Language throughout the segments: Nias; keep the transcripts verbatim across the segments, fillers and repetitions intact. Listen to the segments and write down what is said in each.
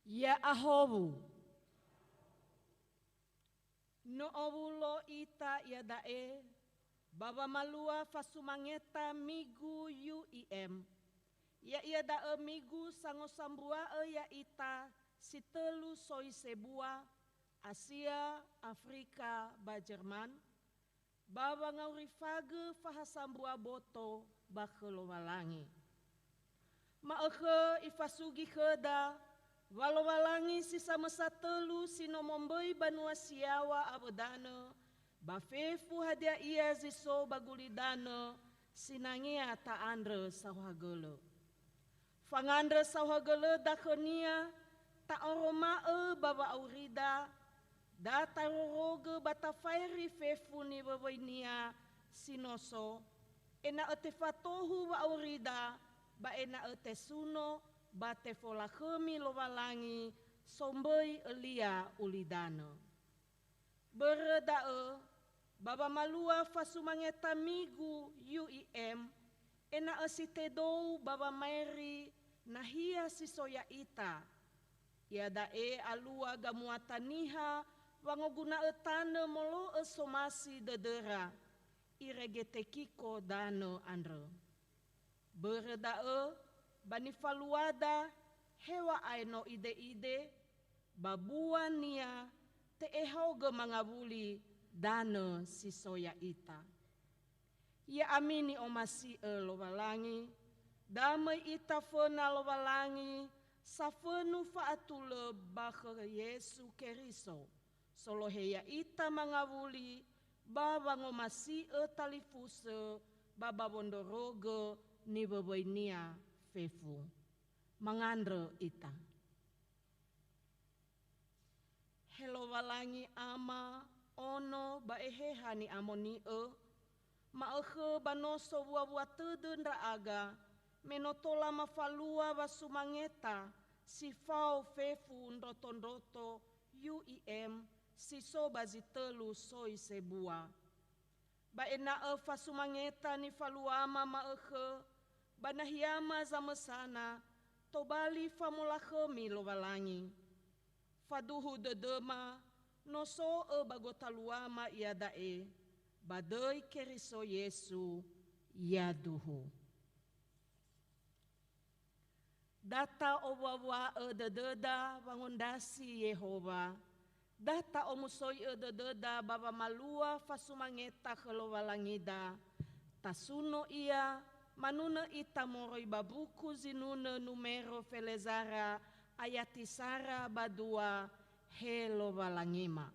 Ya'ahowu. No owulo ita iada'e ba wamalua fasumangeta Migu U I M, ya'ia da'ö Migu sangosambua'ö ya'ita si tölu soi sebua, Asia, Afrika, ba Jerman, ba wangaurifagö fahasambua boto ba khö Lowalangi. Ma'ökhö ifasugi khöda wa Lowalangi si samösa tölu si no momböi banua si yaŵa awö danö, ba fefu hadia ia zi so ba gulidanö sinangea ta'andrö saohagölö. Fangandrö saohagölöda khönia, ta'oroma'ö ba wa'aurida, da tarorogö ba tafaeri fefu niwöwöinia si no so, ena'ö tefatohu wa'aurida, ba ena'ö tesuno ba tefolakhömi Lowalangi somböi ölia ulidanö. Börö da'ö, ba wamalua fasumangeta Migu U I M, ena'ö si tedou ba wamaeri nahia si so ya'ita, iada'e alua gamuata niha wangoguna'ö tanö molo'ö somasi dödöra, irege tekiko danö andrö. Börö da'ö, ba nifaluada heŵa'ae no ide'ide, ba buania te'ehogö mangawuli danö si so ya'ita. Ya'ami ni'omasi'ö Lowalangi, da möi ita föna Lowalangi safönu fa'atulö ba khö Yesu Keriso, solohe ya'ita mangawuli ba wangomasi'ö talifusö ba ba wondrorogö niwöwöinia fefu. Mangandrö ita. He Lowalangi Ama, Ono, ba Eheha Ni'amoni'ö, ma'ökhö ba no sowuawua tödö ndra'aga, me no tola mafalua wasumangeta si fao fefu ndrotondroto U I M si so ba zi tölu soi sebua. Ba ena'ö fasumangeta nifaluama ma'ökhö ba nahiama zamösana tobali famolakhömi Lowalangi. Faduhu dödöma, no so'ö ba gotaluama iada'e, ba döi Keriso Yesu, yaduhu. Da ta'owuawua'ö dödöda wangondrasi Yehowa. Da ta'omusoi'ö dödöda ba wamalua fasumangeta khö Lowalangida. Tasuno ia, manunö ita moroi ba buku zinunö numero felezara, ayati sara ba dua, He Lowalangima.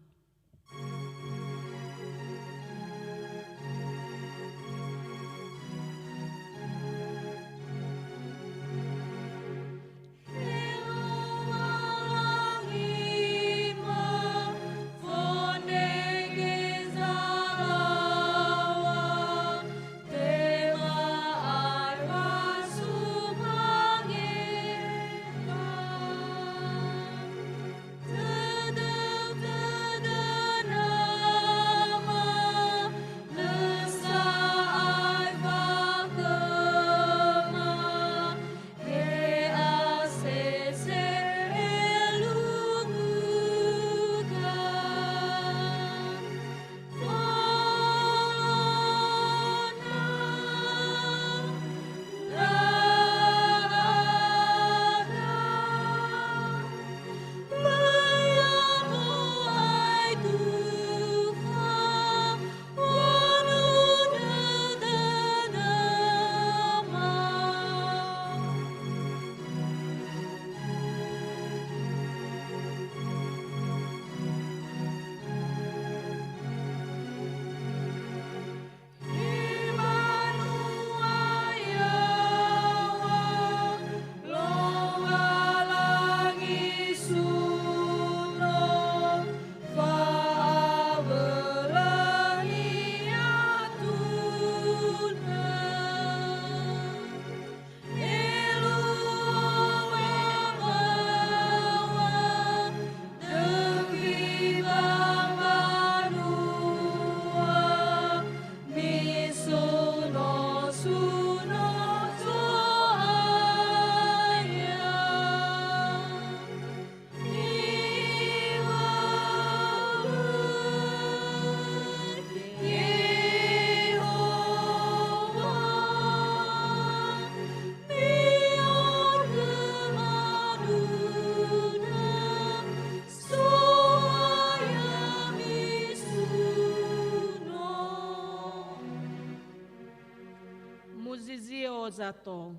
Muzizio zato.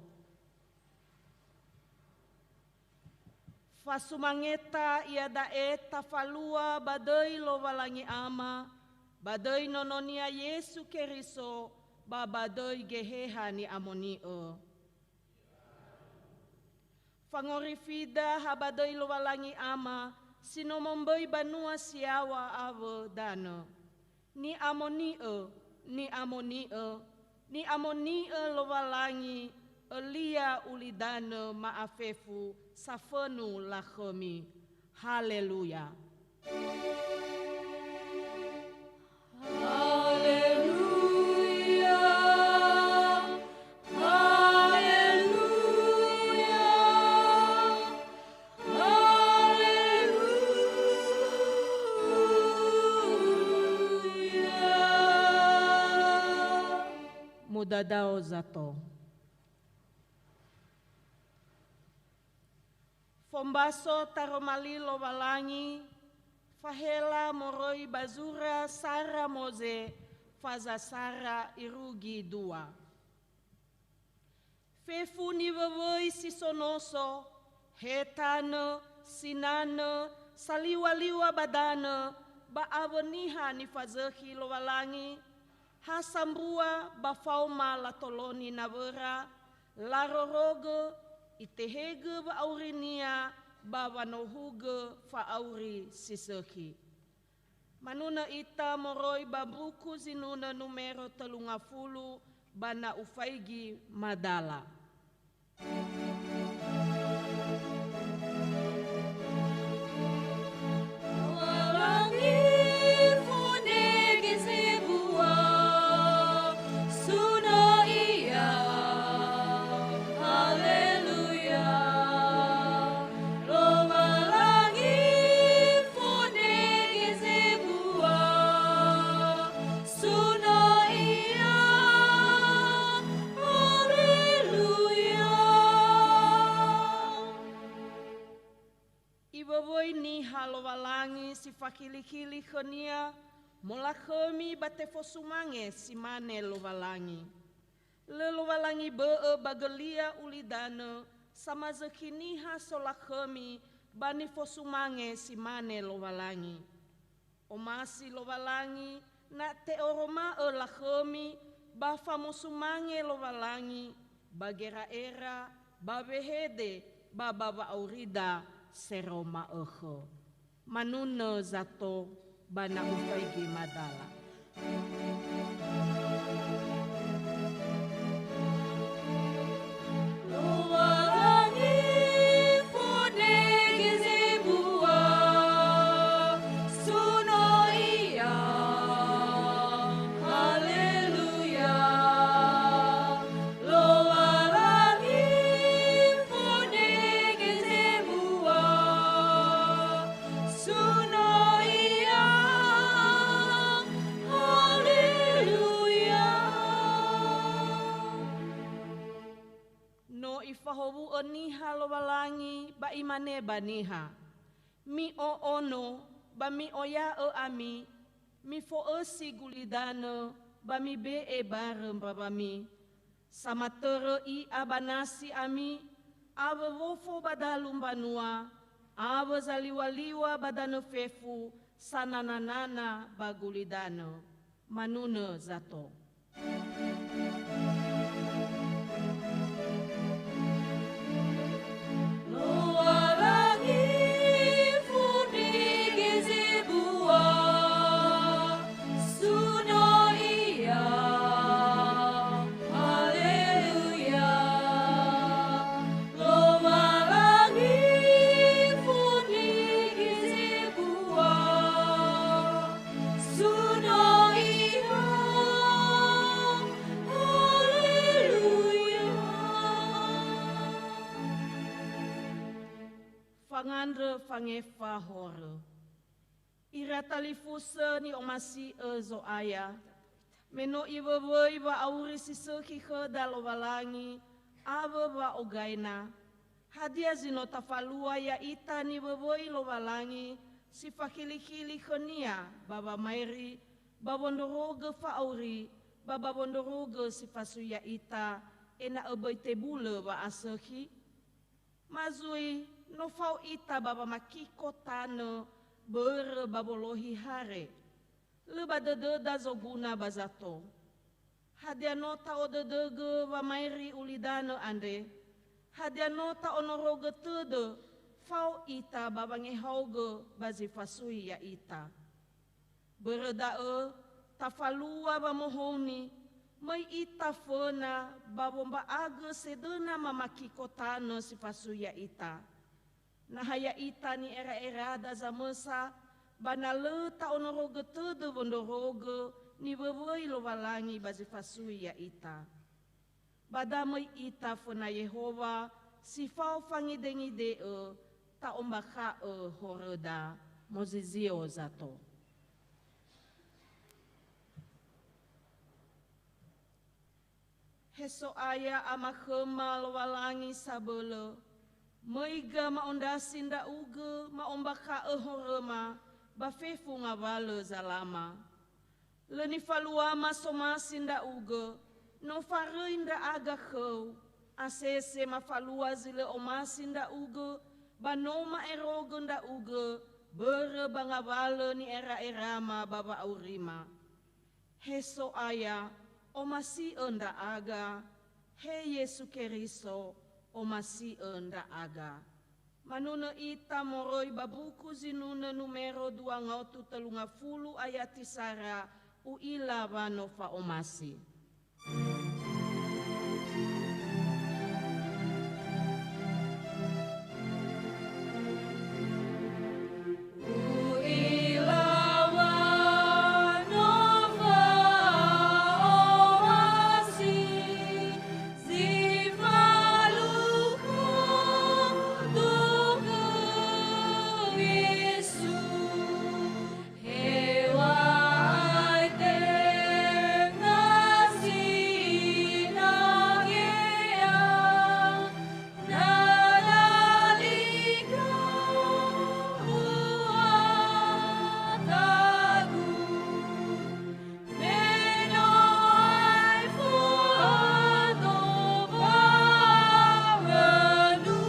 Fasumangeta iada'e tafalua ba dõi Lowalangi Ama, ba dõi Nono-Nia Yesu Keriso, ba ba dõi Geheha Ni'amoni'ö. Fangorifida ha ba dõi Lowalangi Ama, si no mombõi banua si yaŵa awõ danõ. Ni'amoni'ö, ni'amoni'ö, ni'amoni'ö Lowalangi, ölia ulidanö ma'afefu safönu lakhömi. Haleluya. Haleluya. Haleluya. Haleluya. Mudadao zato. Fombaso taroma li Lowalangi, fahela moroi ba zura sara Moze, faza sara irugi dua. Fefu niwöwöi si so noso, he tanö, sinanö, saliŵa-liŵa ba danö, ba awö niha nifazökhi Lowalangi, ha sambua ba faoma latoloni nawöra, larorogö, itehegö wa'aurinia ba wanohugö fa'auri si sökhi. Manunö ita moroi ba mbuku Zinunö numero tölu ngafulu ba na ufaigi madala. Lowalangi fondrege zebua, suno Ia. Haleluya. Lowalangi fondrege zebua, suno Ia. Haleluya. Iwöwöi niha Lowalangi si fakhili-khili khö-Nia, molakhömi ba tefosumange si mane Lowalangi. Lö Lowalangi bö'ö ba gõlia ulidanö, samazökhi niha solakhömi ba nifosumange si mane Lowalangi. Omasi Lowalangi, na te'oroma'ö lakhömi ba famosumange Lowalangi, ba gera'era, ba wehede, ba ba wa'aurida seroma ökhö. Manunö zato ba na ufaigi madala. Lowalangi fondrege zebua, suno Ia. Haleluya. Lowalangi fondrege zebua, suno Ia. Haleluya. No Ifahowu'ö niha Lowalangi ba Imane ba niha, "Mi'o'ono ba mi'oya'ö ami, mifo'ösi gulidanö ba mibe'e barö mbawami. Samatörö i'a ba nasi ami, awö wofo ba dalu mbanua, awö zaliŵa-liŵa ba danö fefu, sanana-nana ba gulidanö." Manunö zato. Lowalangi fondrege zebua, suno Ia. Haleluya. Lowalangi fondrege zebua, suno Ia. Haleluya. Fangandrö fangefa horö. Ira talifusö ni'omasi'ö Zo'aya, me no Iwöwöi wa'auri si sökhi khöda Lowalangi awö wa'ogaina, hadia zi no tafalua ya'ita niwöwöi Lowalangi si fakhili-khili khö-Nia ba wamaeri, ba wondrorogö fa'auri, ba ba wondrorogö si fasui ya'ita ena'ö böi tebulö wa'asökhi? Ma zui no fao ita ba wamakiko tanö börö ba wolohi hare. Lö ba dödöda zoguna ba zato. Hadia no ta'odödögö wamaeri ulidanö andre? Hadia no ta'onorogö tödö fao ita ba wangehaogö ba zi fasui ya'ita? Börö da'ö, tafalua wamohouni, möi ita föna ba womba'agö sedöna mamakiko tanö si fasui ya'ita. Na ha ya'ita ni'era'erada zamösa, ba na lö ta'onorogö tödö wondrorogö niwöwöi Lowalangi ba zi fasui ya'ita. Ba da möi ita föna Yehowa si fao fangidengide'ö ta'ombakha'ö horöda. Mozizio zato. He So'aya, Ama khöma, Lowalangi sabölö, möiga ma'ondrasi ndra'ugö ma'ombakha'ö horöma ba fefu ngawalö zalama. Lö nifaluama somasi ndra'ugö, no faröi ndra'aga khöu, asese mafalua zi lö omasi ndra'ugö, ba no ma'erogö ndra'ugö börö ba ngawalö ni'era'erama ba wa'aurima. He So'aya, omasi'ö ndra'aga. He Yesu Keriso, omasi'ö ndra'aga. Manunö ita moroi ba buku zinunö numero dua ngaotu tölu ngafulu ayati sara, u'ila wa no fa'omasi. U'ila wa no fa'omasi, zi falukho dukhö Yesu. Heŵa'ae tenga sinangea, na dalika'u atagu, me no aefa do ba wönu.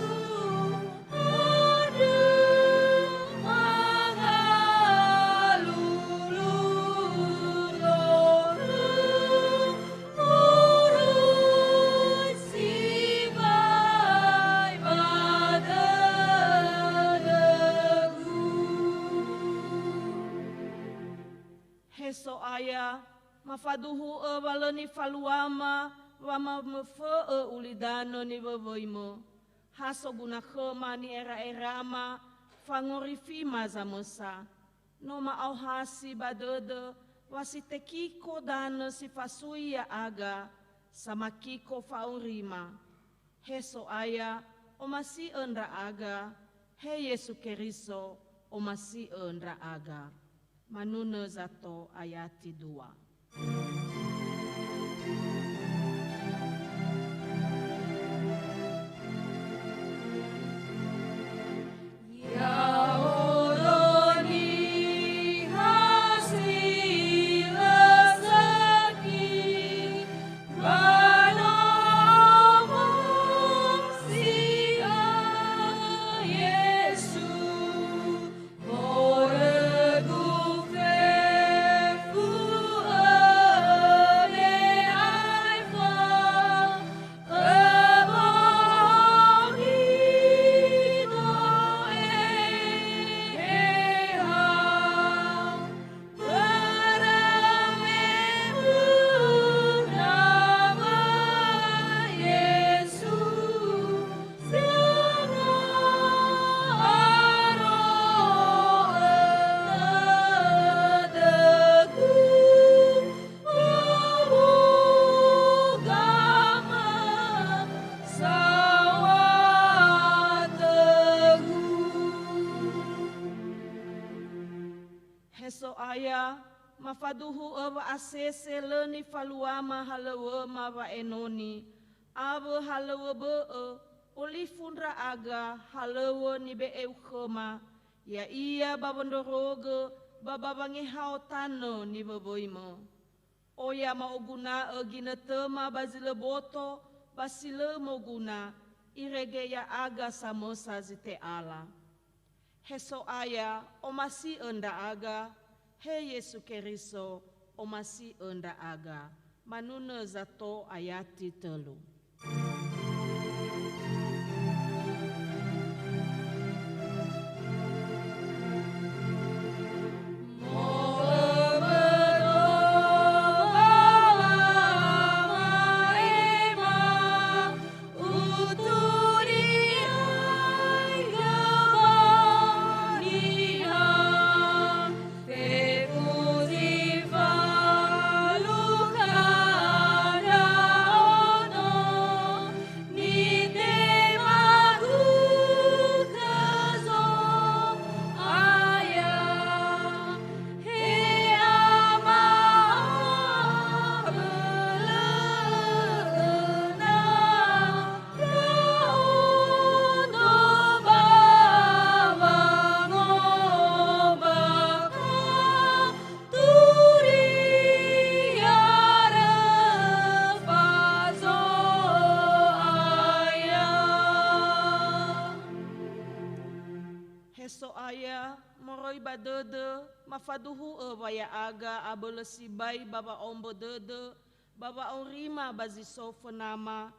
He So'aya, mafaduhu'ö wa lö nifaluama wamamöfö'ö ulidanö niwöwöimö. Ha soguna khöma ni'era'erama fangorifima zamösa. No ma'aohasi ba dödö wa si tekiko danö si fasui ya'aga, samakiko fa'aurima. He So'aya, omasi'ö ndra'aga. He Yesu Keriso, omasi'ö ndra'aga. Manunö zato ayati dua. Ya'odo niha si lö sökhi, ba nomo si'ö Yesu. Horögu fefu öne aefa, öbongi do Eheha. Börö me möi nama Yesu. He So'aya, mafaduhu'ö wa'asese lö nifaluama halöŵöma wa'enoni, awö halöŵö bö'ö, olifu ndra'aga halöŵö nibe'eu khöma, ya'ia ba wondrorogö ba ba wangehao tanö niwöwöimö. Oya ma'oguna'ö ginötöma ba zi lö boto ba si lö moguna, irege ya'aga samösa zi te'ala. He So'aya, omasi'ö ndra'aga, he Yesu Keriso, omasi'ö ndra'aga. Manunö zato ayati tölu. Fefu zi falukha ndra'odo, nitema-Gu khö Zo'aya, he Ama, abölö na Ndra'odo ba wangobakha turia röfa Zo'aya. He So'aya, moroi ba dödö, mafaduhu'ö wa ya'aga abölö sibai ba wa'ombö dödö, ba wa'aurima ba zi so föna-Ma,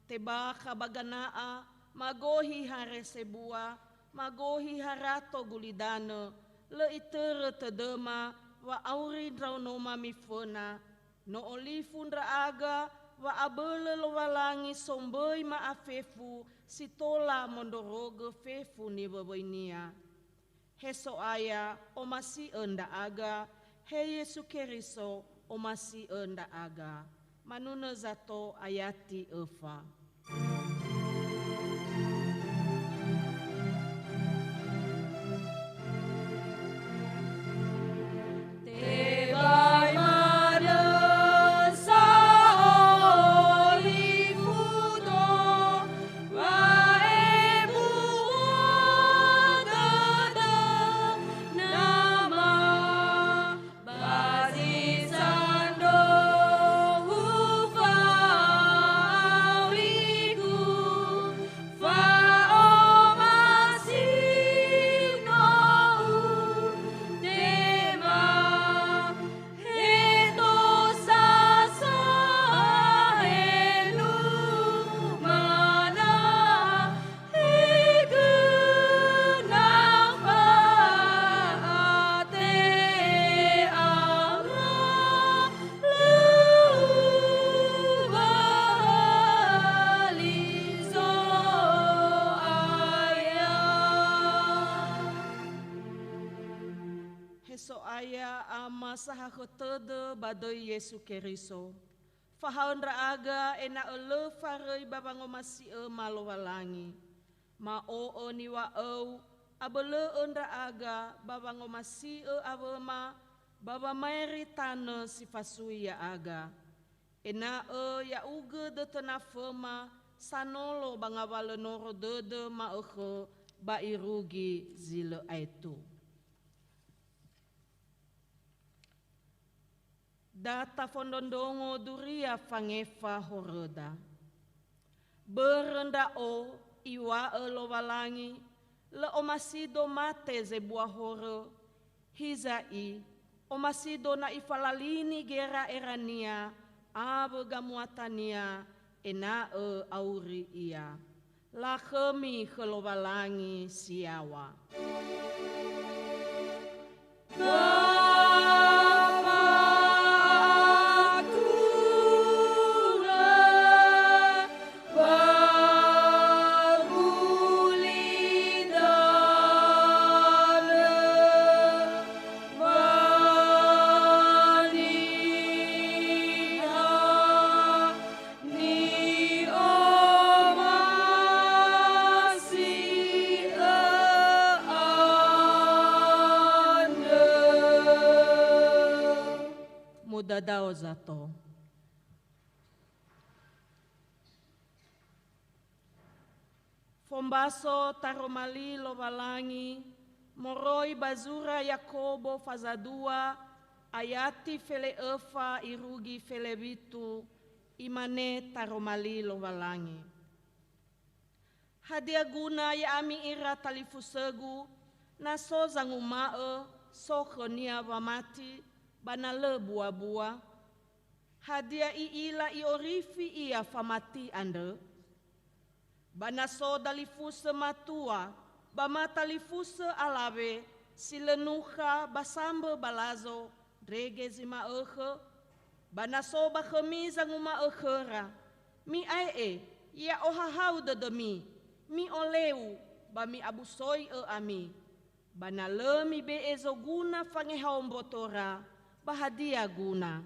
tebakha ba gana'a, magohi hare sebua, magohi harato gulidanö, lö itörö tödöma wa'auri ndraonoma miföna. No olifu ndra'aga wa'abölö Lowalangi somböi ma'afefu si tola mondrorogö fefu niwöwöi-Nia. He So'aya, omasi'ö ndra'aga, he Yesu Keriso, omasi'ö ndra'aga. Manunö zato ayati öfa. Tebai manö sa olifu do, wa'ebu'ö dödö nama, ba zi sandrohu fa'aurigu, fa'omasi no'u tema. He tosa sahelu mana, he gönang fa'ate ama, lö uböli Zo'aya. He So'aya, Ama sahakhö tödö ba döi Yesu Keriso, fahaö ndra'aga ena'ö lö faröi ba wangomasi'ö-Ma Lowalangi. Ma'o'ö niŵa'öu, abölö'ö ndra'aga ba wangomasi'ö awöma ba wamaeri tanö si fasui ya'aga. Ena'ö ya'ugö dötö naföma sanolo ba ngawalö noro dödö ma'ökhö ba irugi zi lö aetu. Da tafondrondrongo duria fangefa horöda. Börö ndra'o iŵa'ö Lowalangi, lö omasido mate zebua horö, hiza'i, omasido na ifalalini gera'erania awö gamuatania ena'ö auri ia. Lakhömi khö Lowalangi si yaŵa. Ni'omasi'ö andrö. Mudadao zato. Fombaso taroma li Lowalangi moroi ba zura Yakobo fazadua, ayati fele'öfa irugi felewitu, imane taroma li Lowalangi. Hadia guna ya'ami ira talifusögu, na so zanguma'ö so khönia wamati, ba na lö bua-bua? Hadia i'ila i'orifi ia famati andrö? Ba na so dalifusö matua, ba ma talifusö alawe, si lö nukha ba sambö balazo, ndrege zi ma'ökhö? Ba na so ba khömi zanguma'ö khöra, "Mi'ae'e, ya'ohahau dödömi, mi'oleu, ba mi'abusoi'ö ami," ba na lö mibe'e zoguna fangehao mbotora, ba hadia guna?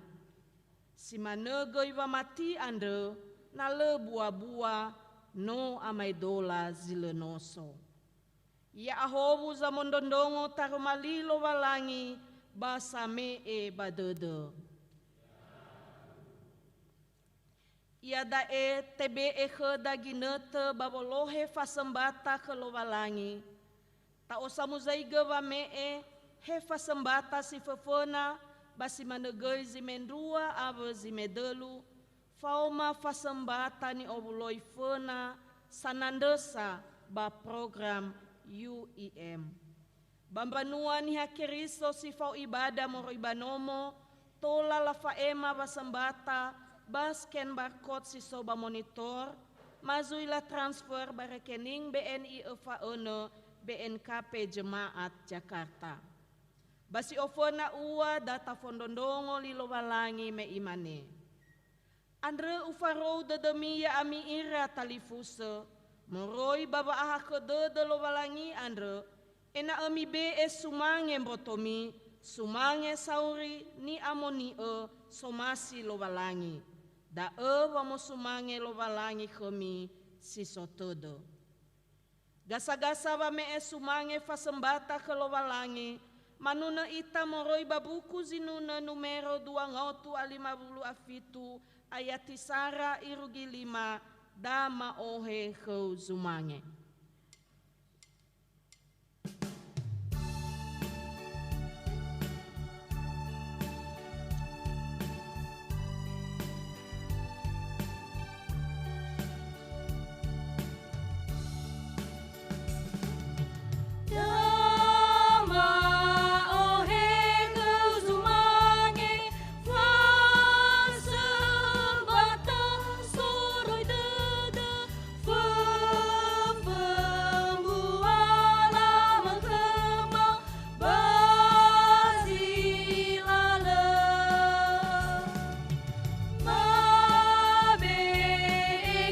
Si manö göi wamati andrö, na lö bua-bua, no amaedola zi lö noso. Ya'ahowu zamondrondrongo taroma li Lowalangi ba same'e ba dödö. Iada'e tebe'e khöda ginötö ba wolohe fasömbata khö Lowalangi. Ta'osamuzaigö wame'e he fasömbata si föföna ba si manö göi zi mendrua awö zi medölu, faoma fasömbata ni'owuloi föna sanandrösa ba program U I M. Ba mbanua Niha Keriso si fao ibada moroi ba nomo, tola lafa'ema wasömbata ba scan barcode si so ba monitor, ma zui latransfer ba rekening B N I öfa önö B N K P Jemaat Jakarta. Ba si oföna ua da tafondrondrongo li Lowalangi me imane, "Andrö ufarou dödömi ya'ami ira talifusö, moroi ba wa'ahakhö dödö Lowalangi andrö, ena'ö mibe'e sumange mbotomi, sumange sauri ni'amoni'ö somasi Lowalangi. Da'ö wamosumange Lowalangi khömi si so tödö." Gasa-gasa wame'e sumange fasömbata khö Lowalangi, manunö ita moroi ba buku zinunö numero dua ngaotu a lima wulu a fitu, ayati sara irugi lima, da ma'ohe khöu zumange. Dama ohegö zumange, fasömbata soroi dödö, föfömbua lamökhöma ba zi lalö. Mabe'e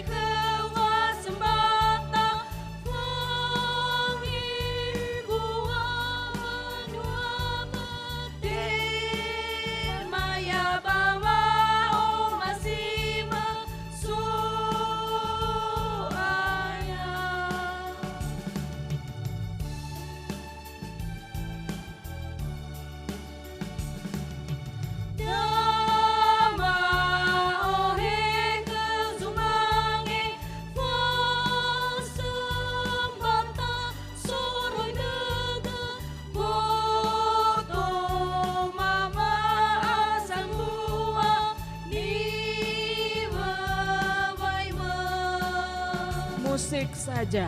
khöu wasömbata, fangibua mbanua mate, maya ba wa'omasimö So'aya. Dama ohegö zumange, fasömbata soroi dödö, boto mama'a sambua niwöwaimö. Musik saja.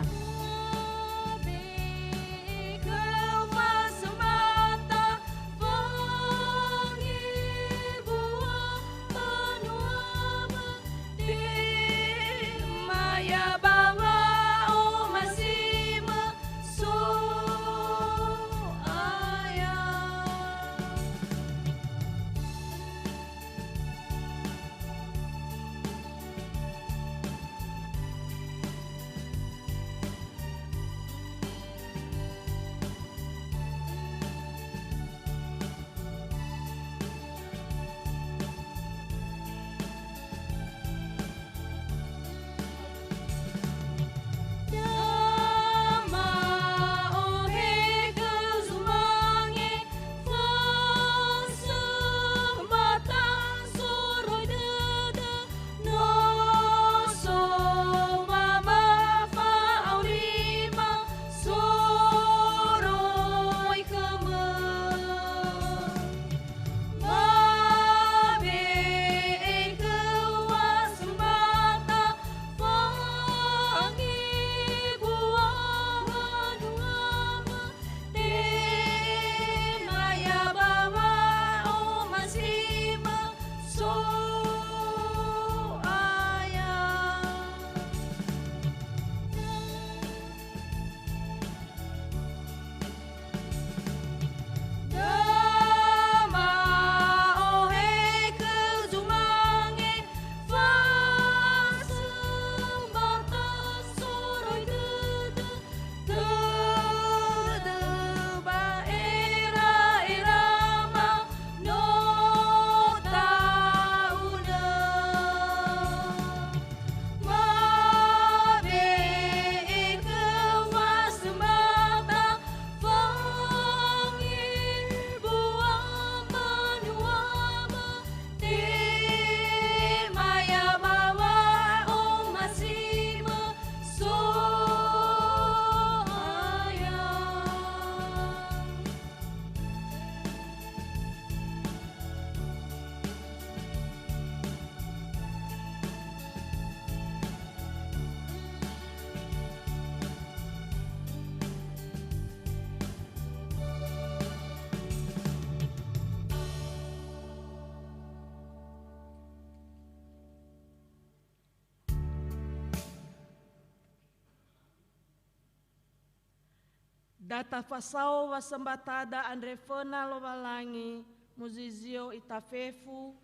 Da tafasao wasõmbatada andre föna Lowalangi, muzizio ita fefu,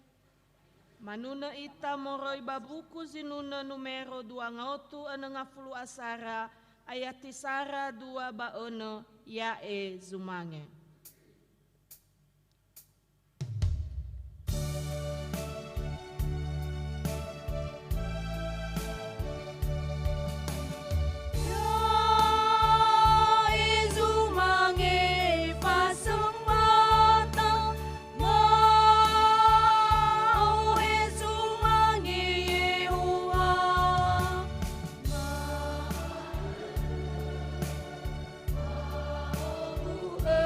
manunö ita moroi ba Buku Zinunö numero dua ngaotu önö ngafulu asara, ayati sara dua ba önö, ya'e zumange. Fa'owu'ö,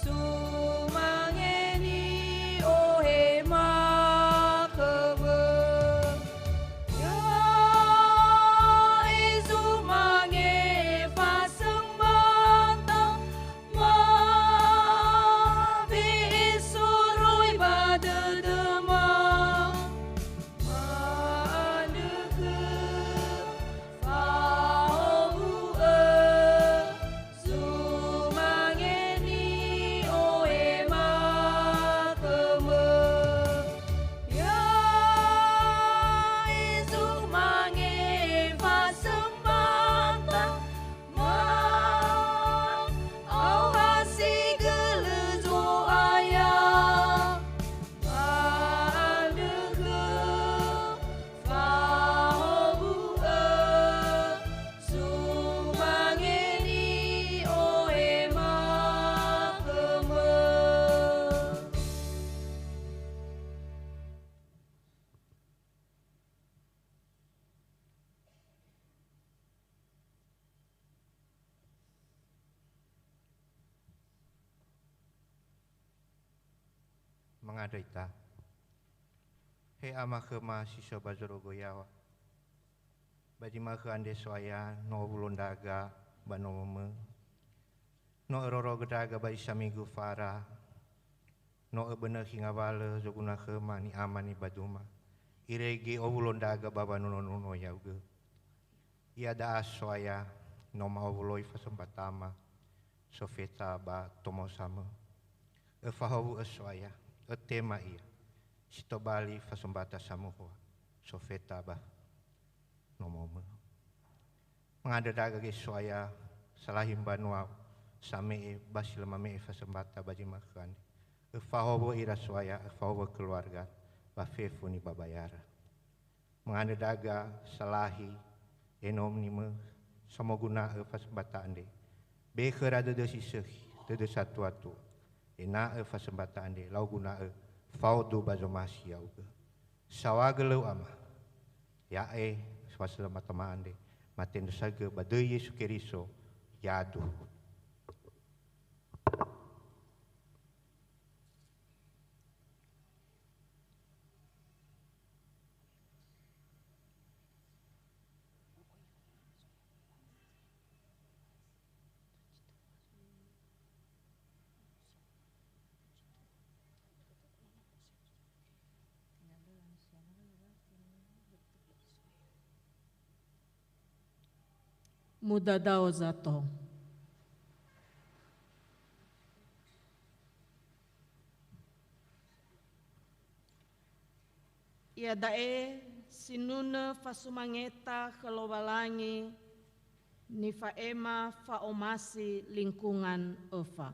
sumange ni'ohema khömö. Ya'e zumange fasömbata, mabe'e soroi ba dödöma. Ma'andrö khö fa'owu'ö, sumange ni'ohema khömö. Ya'e zumange fasömbata, ma'aohasi gölö Zo'aya. Ma'andrö khö fa'owu'ö, sumange ni'ohema khömö. Mangandrö ita. He Ama khöma si so ba zorugo yaŵa. Ba zi ma'ökhö andre So'aya, no owulo ndra'aga ba nomö-Mö. No örorogö ndra'aga ba zi saminggu fara. No öbönökhi ngawalö zoguna khöma ni'ama nibaduma. Irege owulo ndra'aga ba wanono-nono ya'ugö. Iada'a So'aya, no ma'owuloi fasömbatama, sofeta ba tomosamö. Öfahowu'ö So'aya, ötema ia, si tobali fasömbata samuhua, sofeta ba nomö-Mö. Mangandrö ndra'aga gö So'aya, salahi mbanua same'e ba si lö mame'e fasömbata ba zi ma'ökhö andre. Öfahowu'ö ira So'aya, öfahowu'ö keluarga ba fefu nibabayara. Mangandrö ndra'aga salahi, enö ni-Mö, samoguna'ö fasömbata andre. Be khöra dödö si sökhi, dödö satua-tua, ena'ö fasömbata andre lau guna'ö faodu ba zomasi ya'ugö. Saohagölö-U Ama, ya'e fasömbatama andre, matendrösagö ba döi Yesu Keriso, yaduhu. Mudadao zato. Iada'e sinunö fasumangeta khö Lowalangi, nifa'ema fa'omasi lingkungan öfa.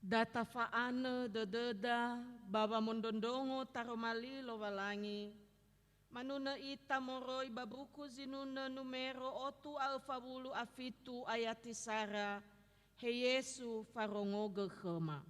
Da tafa'anö dödöda ba wamondrondrongo taroma li Lowalangi, manunö ita moroi ba buku Zinunö numero otu a öfa wulu a fitu ayati sara, He Yesu, farongogö khöma.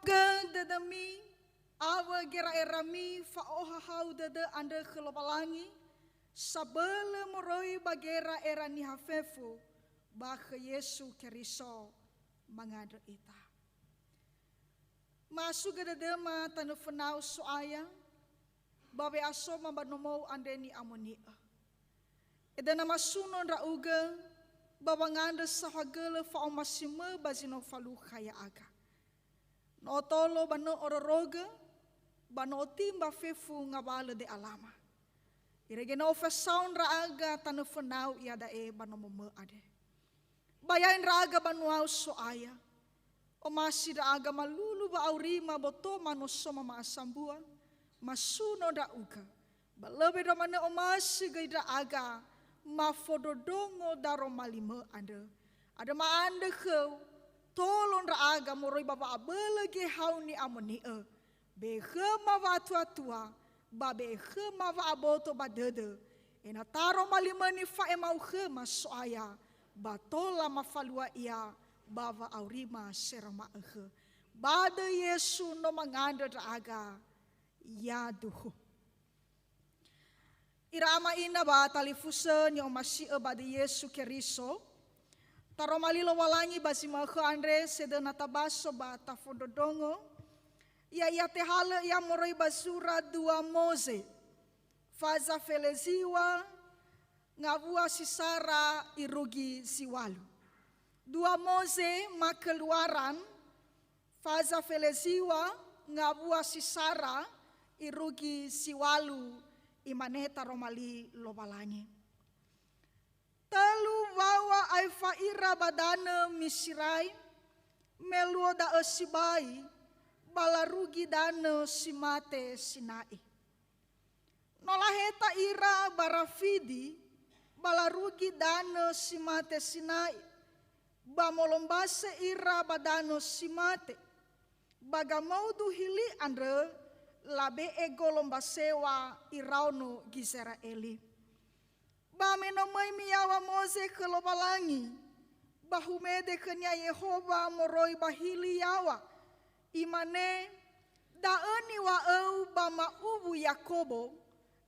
Gö dödömi awö gera'erami fa'ohahau dödö andrö khö Lowalangi, sabölö moroi ba gera'era niha fefu ba khö Yesu Keriso mangandrö ita. Ma'asugö dödöma tanö fönau So'aya, ba we'asoma ba nomou andre ni'amoni'ö. Edöna masuno ndra'ugö ba wangandrö saohagölö fa'omasimö ba zi no falukha ya'aga. No otolo ba no ororogö, ba no otimba fefu ngawalö de'alama. Irege no ofesao ndra'aga tanö fönau iada'e ba nomomö andre. Ba ya'i ndra'aga banuau So'aya. Omasi ndra'aga malulu wa'aurima botoma nosoma ma'asambua, masuno ndra'ugö. Ba lö wendrua manö omasi göi ndra'aga mafondrondrongo daroma limö andrö. Andrö ma'andrö khöu, tolo ndra'aga moroi ba wa'abölö gehau ni'amoni'ö. Be'e khöma wa'atuatua, ba be'e khöma wa'aboto ba dödö, ena'ö taroma limö nifa'ema'u khöma So'aya, ba tola mafalua ia ba wa'aurima seroma'ökhö. Ba döi Yesu no mangandrö ndra'aga, yaduhu. Ira ama ina ba talifusö ni'omasi'ö ba döi Yesu Keriso, taroma li Lowalangi ba zi ma'ökhö andre sedöna tabaso ba tafondrondrongo, ya'ia tehalö ia moroi ba zura dua Moze, faza feleziwa ngawua si sara irugi ziwalu. Dua Moze ma Keluaran, faza feleziwa ngawua si sara irugi ziwalu, imane taroma li Lowalangi. Tölu waŵa aefa ira ba danö Misirai, me luo da'ö sibai, ba larugi danö si mate Sinai. No laheta ira ba Rafidi, ba larugi danö si mate Sinai, ba molombase ira ba danö si mate. Ba gamaudu hili andrö labe'e golombasew̃a iraono Gizera'eli. Ba me no möi miyaŵa Moze khö Lowalangi, ba humede khönia Yehowa moroi ba hili yaŵa, imane, "Da'ö niŵa'öu ba ma'uwu Yakobo,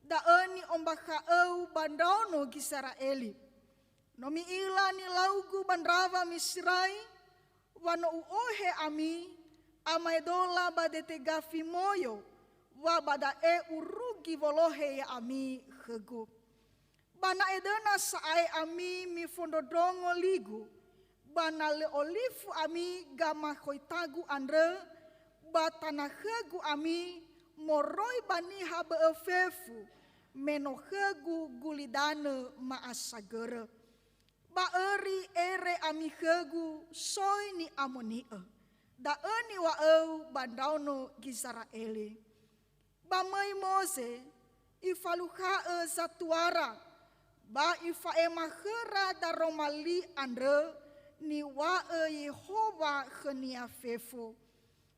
da'ö ni'ombakha'öu ba ndraono Gizera'eli. No mi'ila nilaugu ba ndrawa Misirai, wa no u'ohe ami, amaedola ba dete gafi moyo, wa ba da'e urugi wolohe ya'ami khögu. Ba na edöna sa'ae ami mifondrondrongo ligu, ba na lö olifu ami gamakhoitagu andrö, ba tana khögu ami moroi ba niha bö'ö fefu, me no khögu gulidanö ma'asagörö. Ba öri ere ami khögu soi ni'amoni'ö, da'ö niŵa'öu ba ndraono Gizera'eli." Ba möi Moze, ifalukha'ö zatuara, ba ifa'ema khöra daroma li andrö niŵa'ö Yehowa khönia fefu.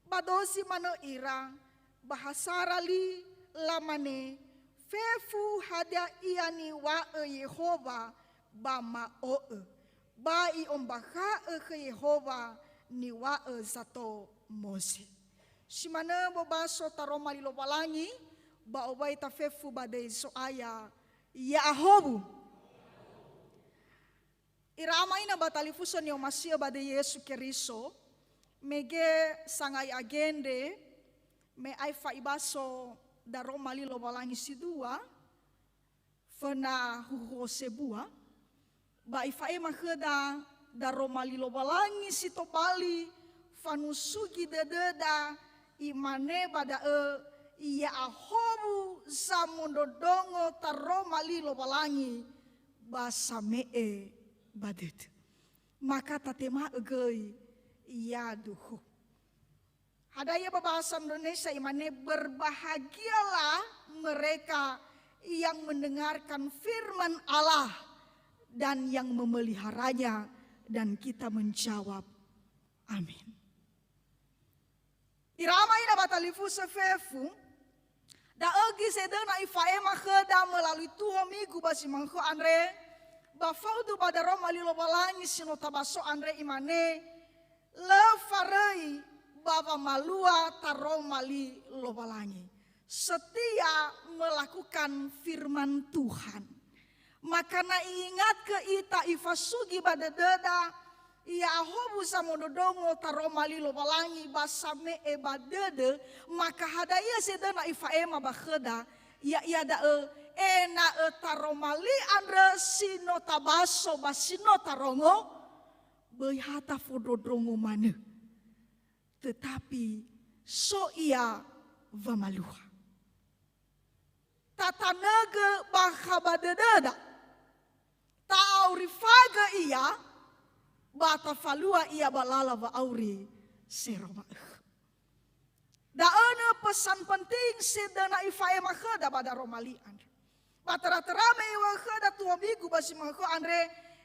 Ba dozi manö ira, ba ha sara li, lamane, "Fefu hadia ia niŵa'ö Yehowa ba ma'o'ö, ba i'ombakha'ö khö Yehowa niŵa'ö zato Moze." Si manö bobaso taroma li Lowalangi, ba owai tafefu ba döi Zo'aya, ya'ahowu. Ira ama ina ba talifusö ni'omasi'ö ba döi Yesu Keriso, mege sangai agendre, me aefa ibaso daroma li Lowalangi si dua, föna huhuo sebua, ba ifa'ema khöda daroma li Lowalangi si tobali fanusugi dödöda, imane ba da'ö, "Ya'ahowu zamondrondrongo taroma li Lowalangi, ba same'e ba dödö." Maka tatema'ö göi, "Yaduhu." Hadia ia ba bahasa Indonesia, imane, "Berbahagialah mereka yang mendengarkan firman Allah dan yang memeliharanya," dan kita menjawab, "Amin." Ira ama ina ba talifusö fefu, da'ö göi zedöna ifa'ema khöda melalui tuho migu ba zi ma'ökhö andre, ba faudu ba daroma li Lowalangi si no tabaso andre, imane, "Lö faröi ba wamalua taroma li Lowalangi. Setia melakukan firman Tuhan." Maka na i'ingatgö ita, ifasugi ba dödöda, "Ya'ahowu zamondrondrongo taroma li Lowalangi ba same'e ba dödö," maka hadia zedöna ifa'ema ba khöda, ya'ia da'ö, ena'ö taroma li andrö si no tabaso ba si no tarongo, böi ha tafondrondrongo manö, tetapi so ia wamalua. Tatanögö bakha ba dödöda. Ta'aurifagö ia, ba tafalua ia ba lala wa'auri sero ma'ökhö. Da'ö nö pesan penting sedöna ifa'ema khöda ba daroma li andrö. Ba töra-töra me iŵa'ö khöda tuho migu ba zi ma'ökhö andre,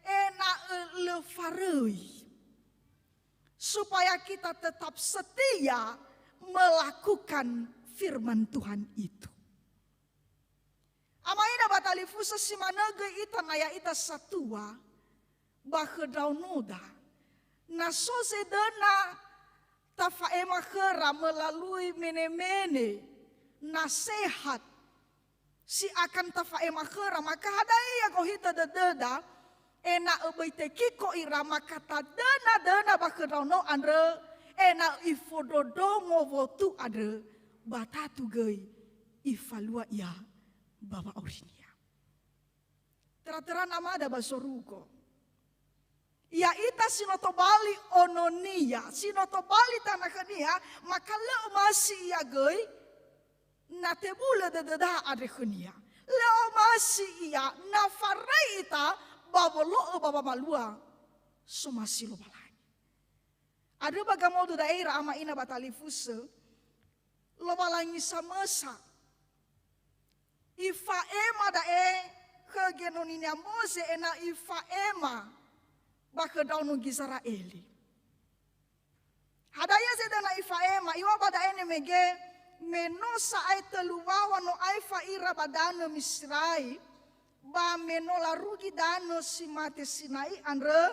ena'ö lö faröi. Supaya kita tetap setia melakukan firman Tuhan itu. Ama ina ba talifusö, si manö göi ita na ya'ita satua ba khö ndraonoda. Na so zedöna tafa'ema khöra melalui mene-mene, nasehat, si akan tafa'ema khöra, maka hadia ia gohitö dödöda, ena'ö böi tekiko ira, maka tadöna-döna ba khö ndraono andrö, ena'ö ifondrondrongo wotu andrö, ba tatu göi ifalua ia ba wa'aurinia. Töra-töra Namada ba zorugo. Ya'ita si no tobali ononia, si no tobali tanö khönia, maka lö omasi ia göi, na tebulö dödöda andre khönia. Lö omasi ia, na faröi ita ba wolo'ö ba wamalua somasi Lowalangi. Andrö ba gamodo da'e ira ama ina ba talifusö, Lowalangi samösa. Ifa'ema da'e khö genoninia Moze ena'ö ifa'ema ba khö ndraono Gizera'eli. Hadia zedöna ifa'ema, iŵa'ö ba da'e ne mege, me no sa'ae tölu waŵa no aefa ira ba danö Miserai, ba me no larugi danö si mate Sinai andrö,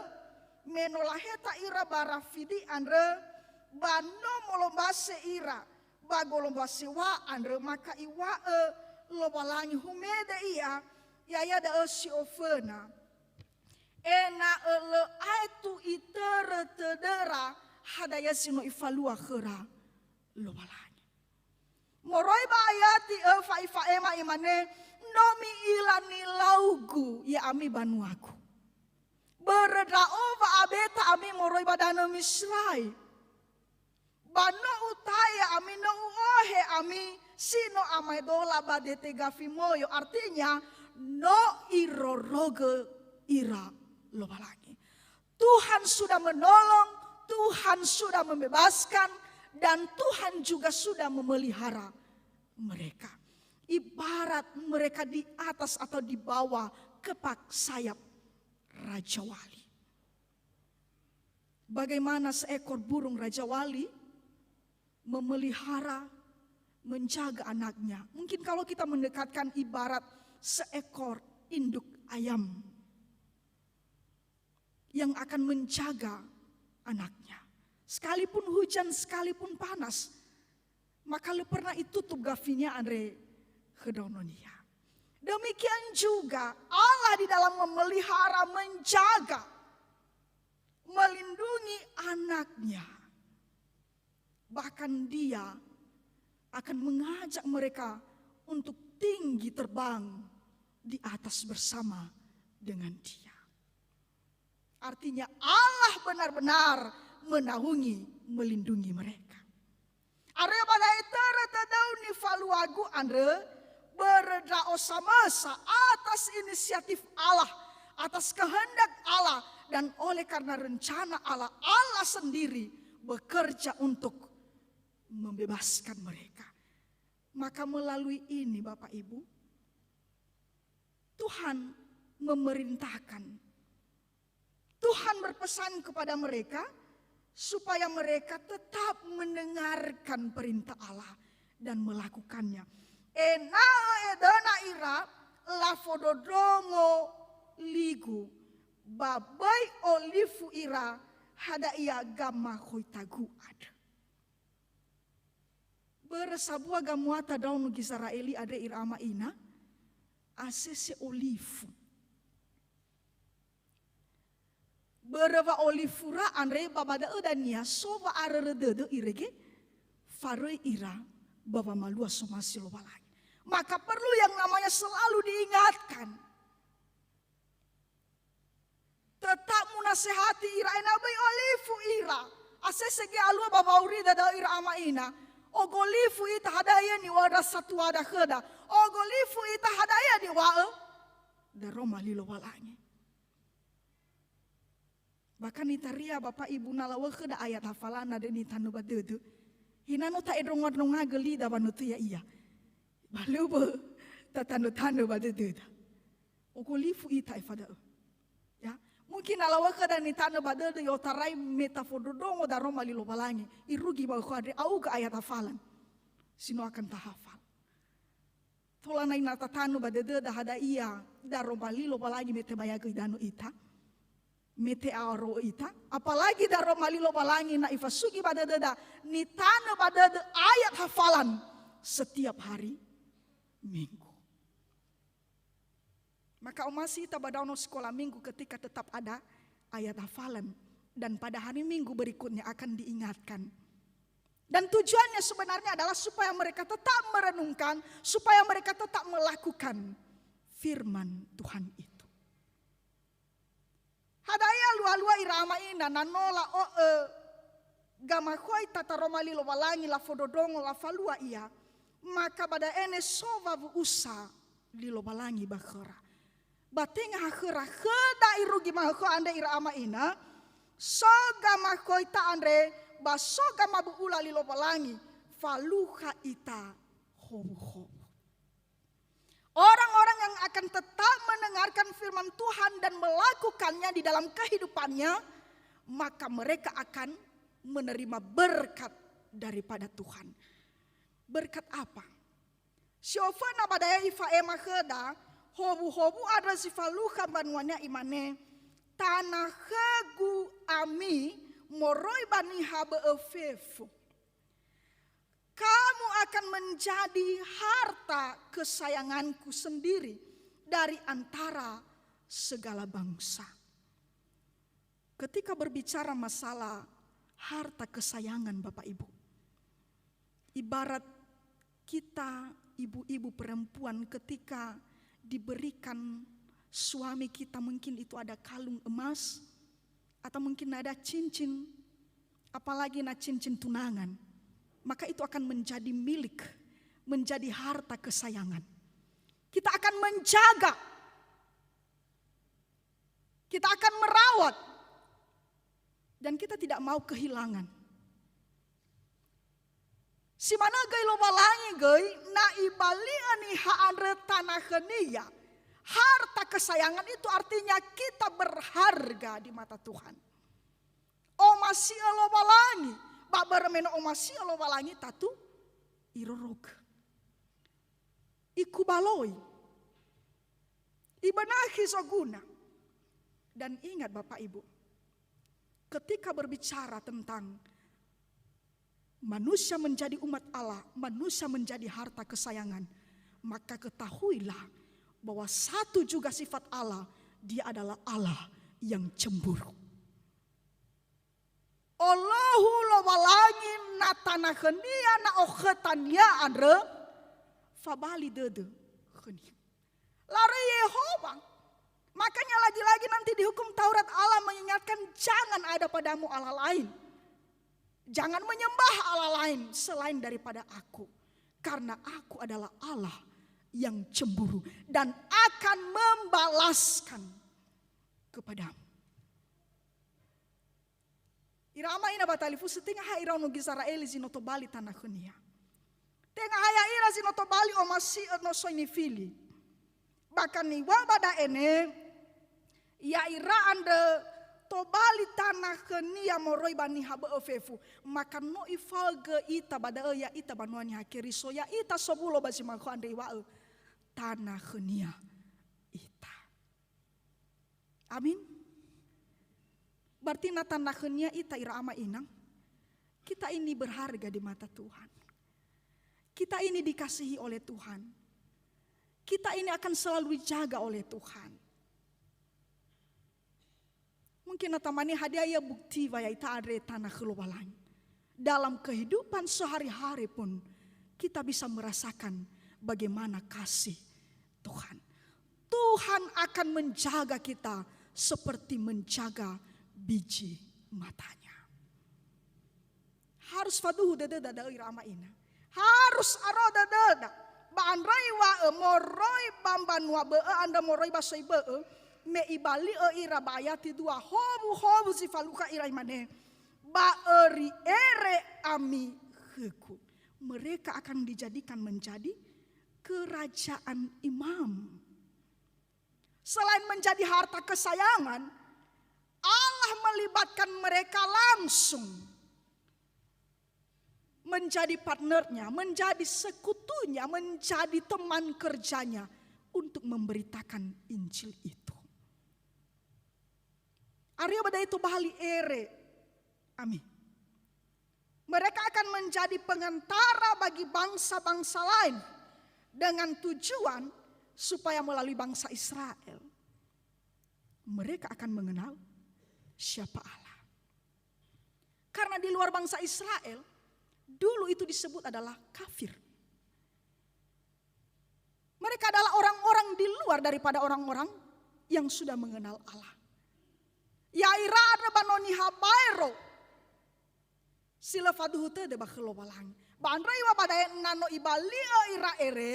me no laheta ira ba Rafidi andrö, ba no molombase ira ba golombase ŵa andrö, maka iŵa'ö Lowalangi humede ia, ya'ia da'ö si oföna. Ena'ö lö aetu itörö tödöra hadia si no ifalua khöra Lowalangi. Moroi ba ayati öfa ifa'ema imane, "No mi'ila nilaugu, ya'ami banuagu. Börö ndra'o wa'abeta ami moroi ba danö Miserai. Ba no utaya ami, no u'ohe ami si no amaedola ba dete gafi moyo." Artinya, no irorogö ira Lowalangi. Tuhan sudah menolong, Tuhan sudah membebaskan, dan Tuhan juga sudah memelihara mereka. Ibarat mereka di atas atau di bawah kepak sayap Raja Wali. Bagaimana seekor burung Raja Wali? memelihara, menjaga anaknya. Mungkin kalau kita mendekatkan ibarat seekor induk ayam yang akan menjaga anaknya. Sekalipun hujan, sekalipun panas, maka lö pernah itutup gafinia andre khö daononia. Demikian juga Allah di dalam memelihara, menjaga, melindungi anaknya. Bahkan Dia akan mengajak mereka untuk tinggi terbang di atas bersama dengan Dia. Artinya Allah benar-benar menaungi, melindungi mereka. Arö ba da'e törö tödöu nifaluagu andrö, börö ndra'o samösa atas inisiatif Allah, atas kehendak Allah, dan oleh karena rencana Allah, Allah sendiri bekerja untuk membebaskan mereka. Maka melalui ini, Bapak Ibu, Tuhan memerintahkan, Tuhan berpesan kepada mereka supaya mereka tetap mendengarkan perintah Allah dan melakukannya. Ena'ö edöna ira lafondrondrongo ligu, ba böi olifu ira hadia gamakhoitagu andrö. Börö sambua gamuata ndraono Gizera'eli andre ira ama ina, asese olifu. Börö wa'olifura andre ba ba da'ö dania so wa'arörö dödö irege, faröi ira ba wamalua somasi Lowalangi. Maka perlu yang namanya selalu diingatkan. Tetap munasehati ira ena'ö böi olifu ira. Asese göi alua ba wa'aurida da'ö ira ama ina. Ogolifu ita hadia niŵa'ö ndra satuada khöda. Ogolifu ita hadia niŵa'ö daroma li Lowalangi. Bahkan itaria Bapak Ibu na lawökhö da ayat hafalana döi nitanö ba dödö. Hina no ta'endronga-ndrongagö lida wanötö ya'ia. Ba lö bö tatanö-tanö ba dödöda. Ogolifu ita efa da'ö. Ya, mungkin na lawökhö da nitanö ba dödö i'otarai me tafondrondrongo daroma li Lowalangi. Irugi ba ökhö andre augö ayat hafalan. Si no akan tahafal. Tola na ina tatanö ba dödöda hadia daroma li Lowalangi me tebayagö idanö ita. Me te'aoro'ö ita, apalagi daroma li Lowalangi na ifasugi ba dödöda, nitanö ba dödö ayat hafalan setiap hari Minggu. Maka omasi ita ba ndraono sekolah Minggu ketika tetap ada ayat hafalan, dan pada hari Minggu berikutnya akan diingatkan. Dan tujuannya sebenarnya adalah supaya mereka tetap merenungkan, supaya mereka tetap melakukan firman Tuhan itu. Hadia lualua ira ama ina na no la'o'ö gamakhoita daroma li Lowalangi lafondrondrongo lafalua ia, maka ba da'e ne so wawu'usa li Lowalangi ba khöra. Ba tenga ha khöra khöda irugi maökhö andre ira ama ina, so gamakhoita andre ba so gamabu'ula li Lowalangi, falukha ita howuhowu. Orang-orang yang akan tetap mendengarkan firman Tuhan dan melakukannya di dalam kehidupannya, maka mereka akan menerima berkat daripada Tuhan. Berkat apa? Si oföna ba da'e ifa'ema khöda, howuhowu andrö si falukha mbanuania imane, "Tana khögu ami moroi ba niha bö'ö fefu." Kamu akan menjadi harta kesayanganku sendiri dari antara segala bangsa. Ketika berbicara masalah harta kesayangan, Bapak Ibu, ibarat kita ibu-ibu perempuan ketika diberikan suami kita, mungkin itu ada kalung emas, atau mungkin ada cincin, apalagi na cincin tunangan, maka itu akan menjadi milik, menjadi harta kesayangan. Kita akan menjaga, kita akan merawat, dan kita tidak mau kehilangan. Si manö göi Lowalangi göi, na ibali'ö niha andrö tana khönia. Harta kesayangan itu artinya kita berharga di mata Tuhan. Omasi'ö Lowalangi, Ba börö me no omasi'ö Lowalangi, tatu irorogö. Ikubaloi. Ibenahi zoguna. Dan ingat Bapak Ibu, ketika berbicara tentang manusia menjadi umat Allah, manusia menjadi harta kesayangan, maka ketahuilah bahwa satu juga sifat Allah, Dia adalah Allah yang cemburu. Olohu Lowalangi na tanakhö-Nia, na okhöta-Nia andrö, fabali dödö khönia. Laröi Yehowa. Makanya lagi-lagi nanti di hukum Taurat Allah mengingatkan, "Jangan ada padamu Allah lain. Jangan menyembah Allah lain selain daripada Aku. Karena Aku adalah Allah yang cemburu dan akan membalaskan kepadamu." Ira ama ina ba talifusö, tenga ha iraono Gizera'eli zi no tobali tanö khönia. Tenga ha ya'ira zi no tobali omasi'ö no soi nifili. Bahkan niŵa'ö ba da'e ne, ya'ira andrö tobali tanö khönia moroi ba niha bö'ö fefu. Maka no ifaögö ita ba da'ö, ya'ita banua Niha Keriso, ya'ita sowulo ba zi ma'ökhö andre iŵa'ö, tanö khönia ita. Amin. Berarti na tanö khönia ita, ira ama ina, kita ini berharga di mata Tuhan. Kita ini dikasihi oleh Tuhan. Kita ini akan selalu dijaga oleh Tuhan. Mungkin na tamane, hadia ia bukti wa ya'ita andre tanö khö Lowalangi? Dalam kehidupan sehari-hari pun kita bisa merasakan bagaimana kasih Tuhan. Tuhan akan menjaga kita seperti menjaga biji mata-Nya. Harus faduhu dödöda da'ö, ira ama ina. Harus aro dödöda. Ba andrö iŵa'ö moroi ba mbanua bö'ö andrö, moroi ba soi bö'ö, me ibali'ö ira ba ayati dua, howuhowu zi falukha ira, imane, "Ba öri ere ami khö-Gu." Mereka akan dijadikan menjadi kerajaan imam. Selain menjadi harta kesayangan, Allah melibatkan mereka langsung menjadi partnernya, menjadi sekutunya, menjadi teman kerjanya untuk memberitakan Injil itu. Arya ba da'e tobali ere ami. Mereka akan menjadi pengantara bagi bangsa-bangsa lain dengan tujuan supaya melalui bangsa Israel, mereka akan mengenal siapa Allah. Karena di luar bangsa Israel, dulu itu disebut adalah kafir. Mereka adalah orang-orang di luar daripada orang-orang yang sudah mengenal Allah. Ya'ira andrö ba no niha baero si lö faduhu tödö ba khö Lowalangi. Ba andrö iŵa'ö ba da'e, na no ibali'ö ira ere,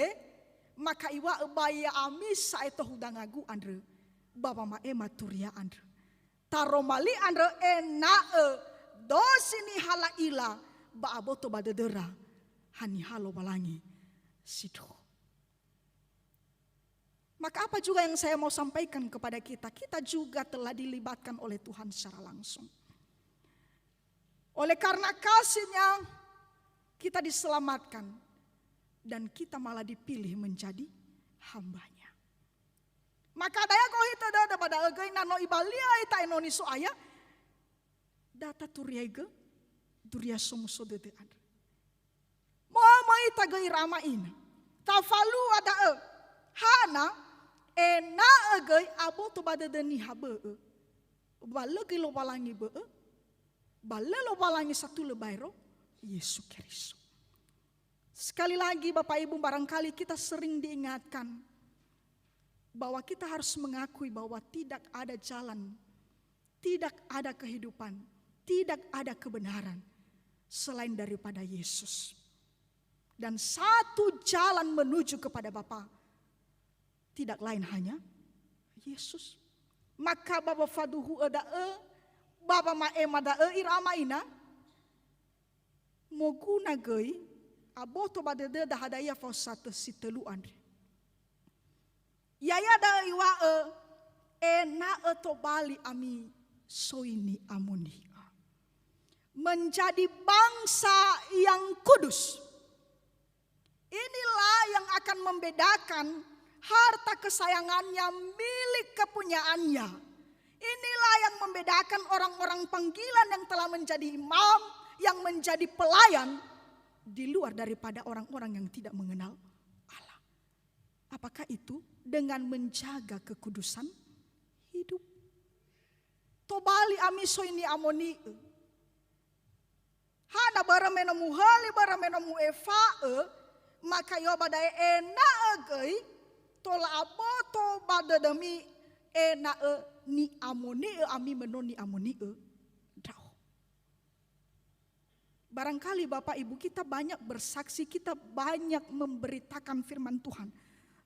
maka iŵa'ö, "Ba ya'ami sa'ae tohudangagu andrö, ba wama'ema turia andrö. Taroma li andrö ena'ö dozi niha la'ila, ba aboto ba dödöra haniha Lowalangi sindruhu." Maka apa juga yang saya mau sampaikan kepada kita? Kita juga telah dilibatkan oleh Tuhan secara langsung. Oleh karena kasih-Nya, kita diselamatkan dan kita malah dipilih menjadi hamba-Nya. Maka daya gohi tödöda ba da'ö göi, na no ibali'ö ita enoni So'aya, da taturiaigö duria somuso dödö andrö. Mo'omö ita göi, ira ama ina. Tafalua da'ö. Hana? Ena'ö göi aboto ba dödö niha bö'ö, ba lö göi Lowalangi bö'ö, ba lö Lowalangi satulö baero, Yesu Keriso. Sekali lagi, Bapak Ibu, barangkali kita sering diingatkan bahwa kita harus mengakui bahwa tidak ada jalan, tidak ada kehidupan, tidak ada kebenaran selain daripada Yesus. Dan satu jalan menuju kepada Bapa, tidak lain hanya Yesus. Maka ba wafaduhu'ö da'ö, ba wama'ema da'ö, ira ama ina, moguna göi aboto ba dödöda hadia ia faosatö si tölu andre. Ya'ia da'ö iŵa'ö, "Ena'ö tobali ami soi ni'amoni'ö." Menjadi bangsa yang kudus. Inilah yang akan membedakan harta kesayangannya, milik kepunyaannya. Inilah yang membedakan orang-orang panggilan yang telah menjadi imam, yang menjadi pelayan, di luar daripada orang-orang yang tidak mengenal Allah. Apakah itu? Dengan menjaga kekudusan hidup. Tobali ami soi ni'amoni'ö. Hana börö me no muhöli, börö me no mu'efa'ö, maka i'oba da'e ena'ö göi tola aboto ba dödömi, ena'ö ni'amoni'ö ami me no ni'amoni'ö ndra'o. Barangkali Bapak Ibu, kita banyak bersaksi, kita banyak memberitakan firman Tuhan.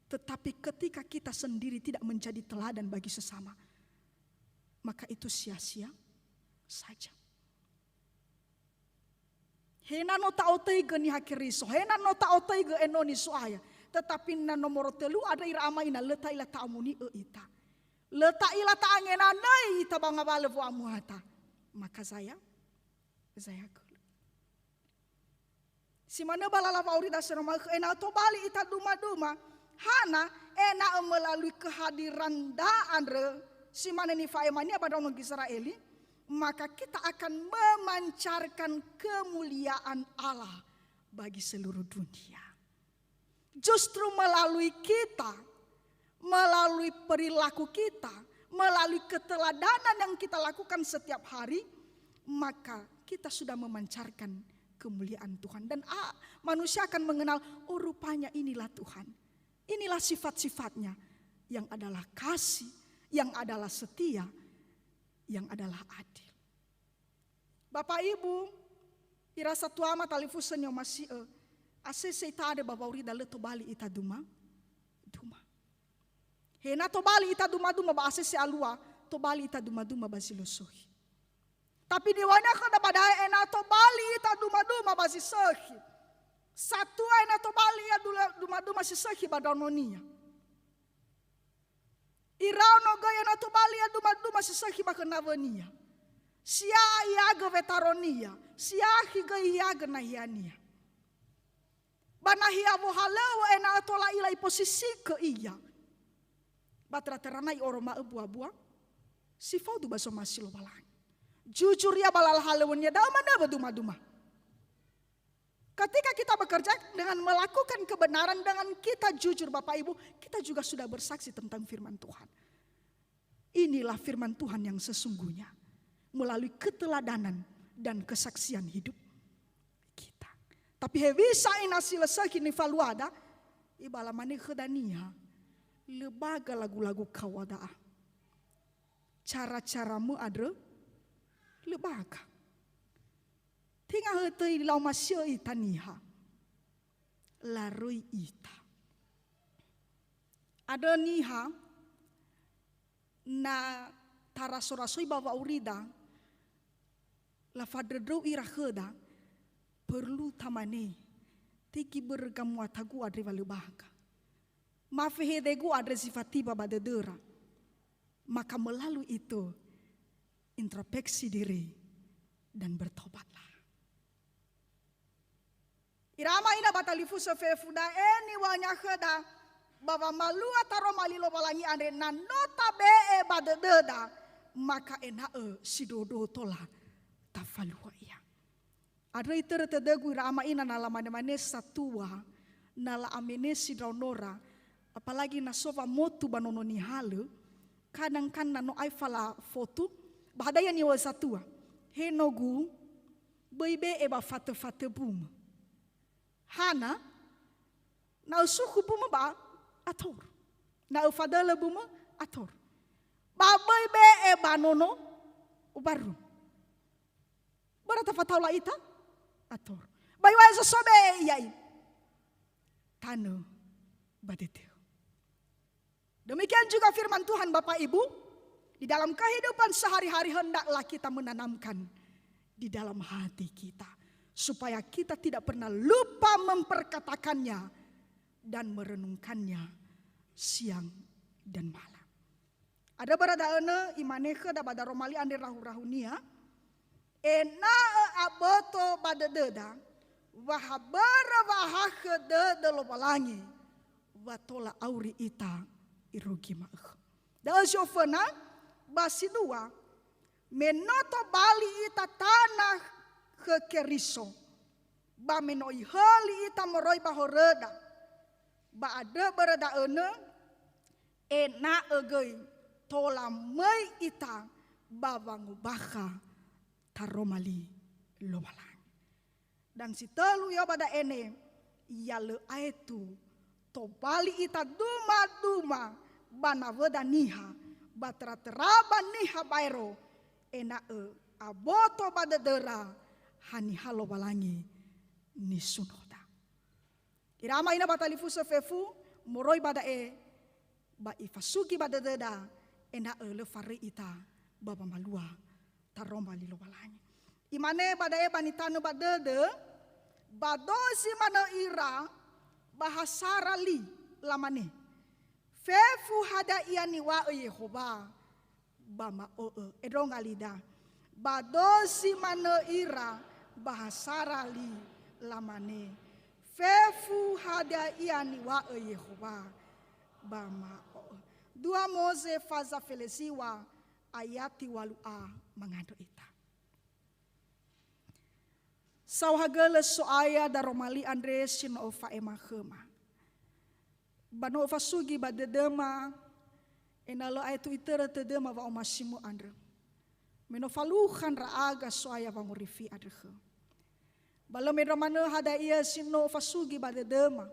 Tetapi ketika kita sendiri tidak menjadi teladan bagi sesama, maka itu sia-sia saja. He na no ta'otöigö Niha Keriso, he na no ta'otöigö enoni So'aya, tetapi na nomoro tölu andrö ira ama ina lö ta'ila ta'amoni'ö ita. Lö ta'ila ta'angenanöi ita ba ngawalö wo'amuata. Maka zaya, zaya gölö. Si manö ba lala wa'aurida si no ma'ökhö, ena'ö tobali ita duma-duma. Hana? Ena'ö melalui kehadiran da andrö, si manö nifa'emania ba ndraono Gizera'eli, maka kita akan memancarkan kemuliaan Allah bagi seluruh dunia. Justru melalui kita, melalui perilaku kita, melalui keteladanan yang kita lakukan setiap hari, maka kita sudah memancarkan kemuliaan Tuhan. Dan, ah, manusia akan mengenal, "Oh, rupanya inilah Tuhan. Inilah sifat-sifatnya yang adalah kasih, yang adalah setia, yang adalah adil." Bapak Ibu, ira satua ama talifusö ni'omasi'ö, asese ita andrö ba wa'aurida lö tobali ita duma-duma. He na tobali ita duma-duma ba asese alua, tobali ita duma-duma ba zi lö sökhi. Tapi niŵa'önia khöda ba da'e ena'ö tobali ita duma-duma ba zi sökhi. Satua ena'ö tobali ia dula-, duma-duma si sökhi ba ndraononia. Iraono göi ena'ö tobali ia duma-duma si sökhi ba khö nawönia. Sia'a iagö wetaronia, siakhi göi iagö nahiania. Ba nahia wohalöŵö ena'ö tola ila iposisikö ia. Ba tera-tera na i'oroma'ö mbua-mbua si faudu ba zomasi Lowalangi. Jujur ia ba lala halöŵönia, da'ö manö wö duma-duma. Ketika kita bekerja dengan melakukan kebenaran, dengan kita jujur, Bapak Ibu, kita juga sudah bersaksi tentang firman Tuhan. Inilah firman Tuhan yang sesungguhnya melalui keteladanan dan kesaksian hidup kita. Tapi hewisa ina si lö sökhi nifaluada, iŵa'ö lamane khöda niha, "Lö ba ga lagu-lagu kaŵa da'a. Cara-caramö andrö lö ba ga." Tenga hötöi lau masi'ö ita niha. Laröi ita. Andrö niha, na taraso-rasoi ba wa'aurida, lafandröndröu ira khöda, perlu tamane, tengi börö gamuatagu andre wa lö ba ga. Ma fehedegu andre zi fatiba ba dödöra. Maka melalui itu, introspeksi diri dan bertobatlah. Ira ama ina ba talifusö fefu da'e niŵa'önia khöda ba wamalua taroma li Lowalangi andre na no tabe'e ba dödöda, maka ena'ö sindruhu-ndruhu tola tafalua ia. Andrö itörö tödögu ira ama ina na lamane-mane satua, na la'amenesi ndraonora, apalagi na so wamotu ba nono nihalö, kadang kan na no aefa lafotu, ba hadia niŵa'ö satua, "He nogu, böi be'e ba fatö-fatö bumö. Hana? Na ösukhu bumö ba ator. Na öfadölö bumö ator. Ba böi be'e ba nono ubaru. Börö tafataula ita ator. Ba iŵa'ö so be'e ia i tanö ba dödöu." Demikian juga firman Tuhan, Bapak Ibu, di dalam kehidupan sehari-hari hendaklah kita menanamkan di dalam hati kita, supaya kita tidak pernah lupa memperkatakannya dan merenungkannya siang dan malam. Andrö barö da'ö, imane khöda ba daroma li andre rahu-rahunia, "Ena'ö aboto ba dödöda, wa ha börö wa'ahakhö dödö Lowalangi, wa tola auri ita irugi ma'ökhö. Da'ö zi oföna, ba si dua, me no tobali ita tana khö Keriso, ba me no ihöli ita moroi ba horöda, ba andrö börö da'önö, ena'ö göi tola möi ita ba wangombakha taroma li Lowalangi. Dan si tölu ia ba da'e ne, ya lö aetu tobali ita duma-duma ba nawöda niha, ba töra-töra ba niha baero, ena'ö aboto ba dödöra haniha Lowalangi nisunoda. Ira ama ina ba talifusö fefu, moroi ba da'e, ba ifasugi ba dödöda, ena'ö lö faröi ita ba wamalua taroma li Lowalangi. Imane ba da'e ba nitanö ba dödö, ba do zi manö ira, ba ha sara li, lamane, "Fefu hadia ia niŵa'ö Yehowa, ba ma'o'ö." Endronga lida. Ba do zi manö ira, ba ha sara li, lamane, "Fefu hadia ia niŵa'ö Yehowa, ba ma'o'ö." Dua Moze faza felesiŵa, ayati walu a mangandrö ita. Saohagölö So'aya daroma li andre si no öfa'ema khöma. Ba no öfasugi ba dödöma, ena'ö lö aetu itörö tödöma wa'omasimö andrö. Me no falukha ndra'aga So'aya wangorifi andrö khöu. Ba lö mendrua manö hadia ia si no öfasugi ba dödöma.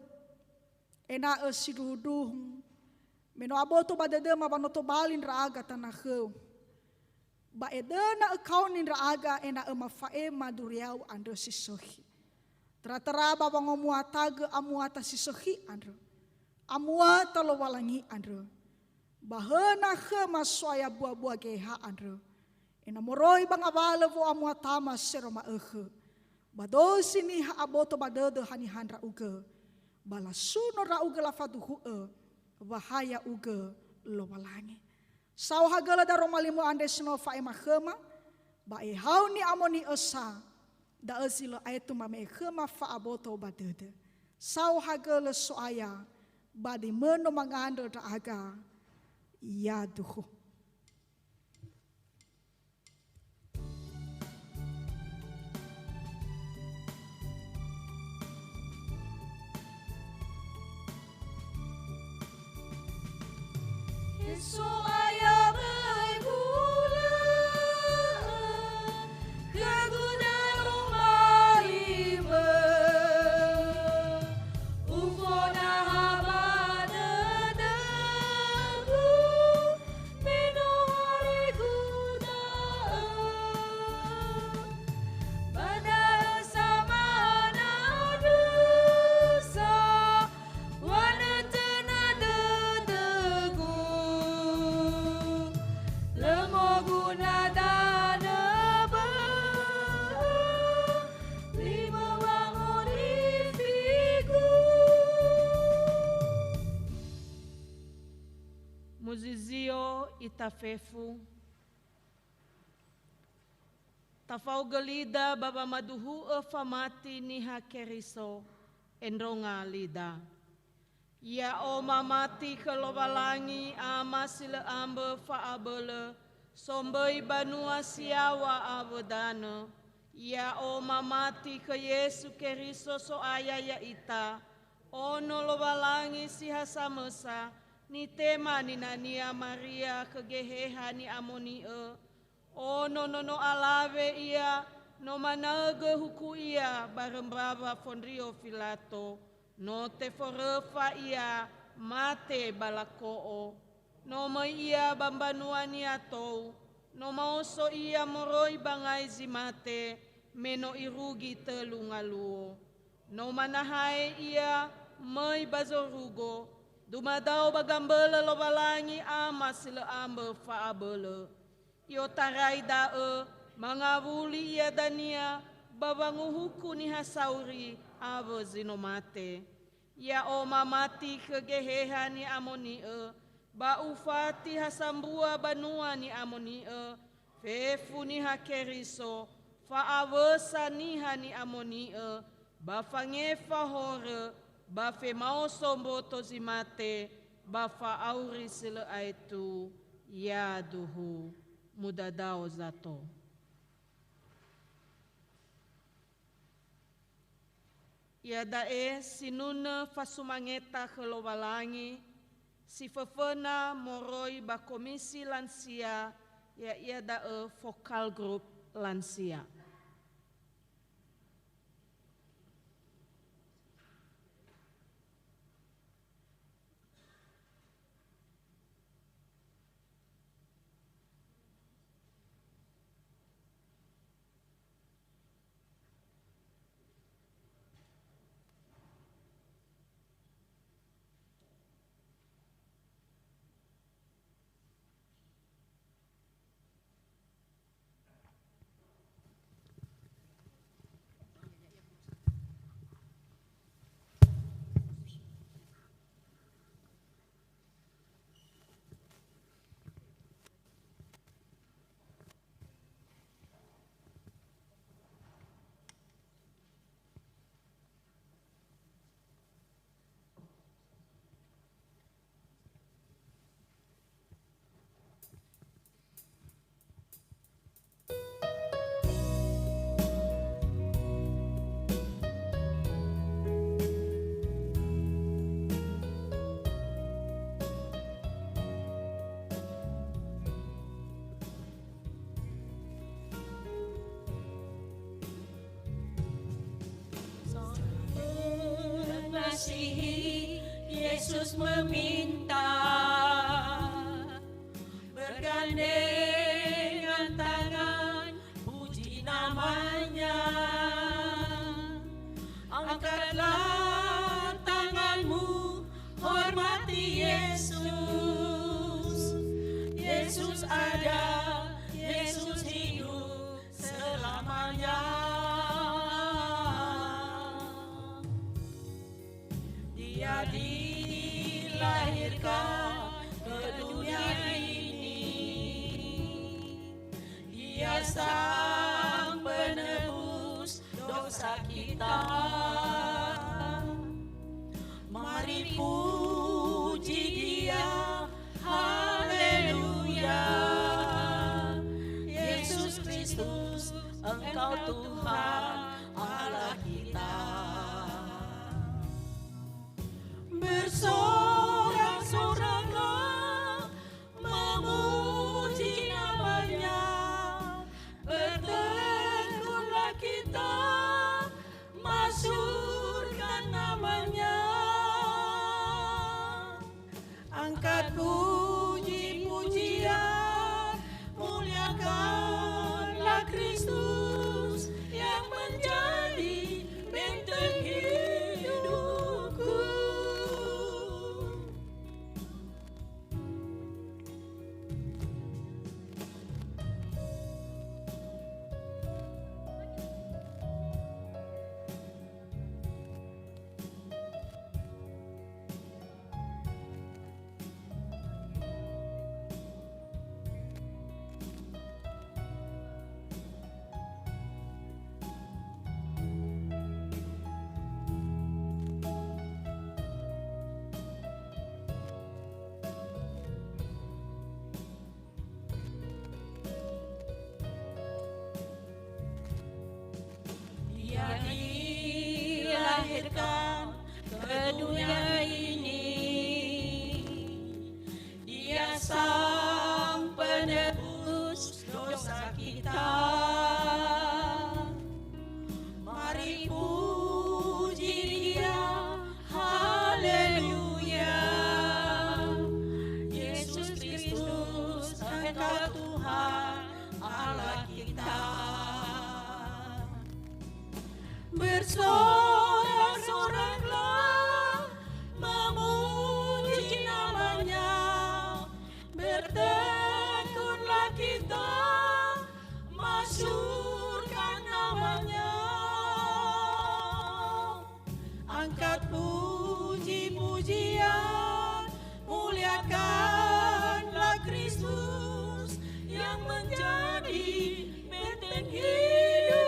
Ena'ö sindruhundruhu, me no aboto ba dödöma wa no tobali ndra'aga tana khöu. Ba edöna ökaoni ndra'aga ena'ö mafa'ema duriau andrö si sökhi. Töra-töra ba wangomuatagö amuata si sökhi andrö. Amuata Lowalangi andrö. Ba höna khöma So'aya buabua Geheha andrö. Ena'ö moroi ba ngawalö wo'amuatama si öma'ökhö. Ba do zi niha aboto ba dödö haniha ndra'ugö. Ba lasuno ndra'ugö lafaduhu'ö, wa ha ya'ugö Lowalangi. Saohagölö daroma limö andre si no fa'ema khöma, ba ehau ni'amoni'ö sa, da'ö zi lö aetu mame'e khöma fa'aboto ba dödö. Saohagölö So'aya, ba döi mö no mangandrö ndra'aga, yaduhu. So'aya böi hulö, khögu daroma limö, ufonaha ba dödögu, me no horögu da'ö. Ba da'ö samana dusa, wanötöna dödögu. Lö moguna danö bö'ö, limö wangorifigu. Muzizio ita fefu. Tafaogö lida ba wamaduhu'ö famati Niha Keriso, endronga lida. Ya'o mamati khö Lowalangi Ama si lö ambö fa'abölö, somböi banua si yaŵa awö danö. Ya'o mamati khö Yesu Keriso So'aya ya'ita, Ono Lowalangi si ha samösa, nitema ninania Maria khö Geheha Ni'amoni'ö, Ono nono alawe ia, no manaögö huku ia barö mbawa Fondrio Filato, no teforöfa ia mate ba lako'o. No möi ia ba mbanuania tou, no maoso ia moroi ba ngai zi mate, me no irugi tölu ngaluo. No manahae ia möi ba zorugo, dumadao ba gambölö Lowalangi Ama si lö ambö fa'abölö. I'otarai da'ö mangawuli ia dania ba wanguhuku niha sauri awö zi no mate. Ya'o mamati khö Geheha Ni'amoni'ö, ba ufati ha sambua banua ni'amoni'ö, fefu Niha Keriso, Fa'awösa niha ni'amoni'ö, ba fangefa horö, ba femaoso mboto zi mate, ba fa'auri si lö aetu, yaduhu. Mudadao zato. Iada'e sinunö fasumangeta khö Lowalangi, si föföna moroi ba Komisi Lansia, ya'ia da'ö Focal Group Lansia. Mengasihi, Yesus meminta, bergandengan tangan, puji nama-Nya. Angkatlah tanganmu, hormati Yesus. Yesus ada, Yesus hidup selamanya. Dia dilahirkan ke dunia ini. Dia sang penebus dosa kita. Mari puji Dia, haleluya. Yesus Kristus, Engkau Tuhan Allah kita. Bersorak-soraklah memuji nama-Nya, bertekunlah kita, masyurkan nama-Nya. Angkat puji-pujian, muliakanlah Kristus yang menjadi benteng hidupku. Dia dilahirkan ke dunia ini. Dia sang penebus dosa kita. Mari puji Dia, haleluya. Yesus Kristus, Engkau Tuhan Allah kita. Bersorak-soraklah memuji nama-Nya. Bertekunlah kita, masyurkan nama-Nya. Angkat puji-pujian, muliakanlah Kristus yang menjadi benteng hidup.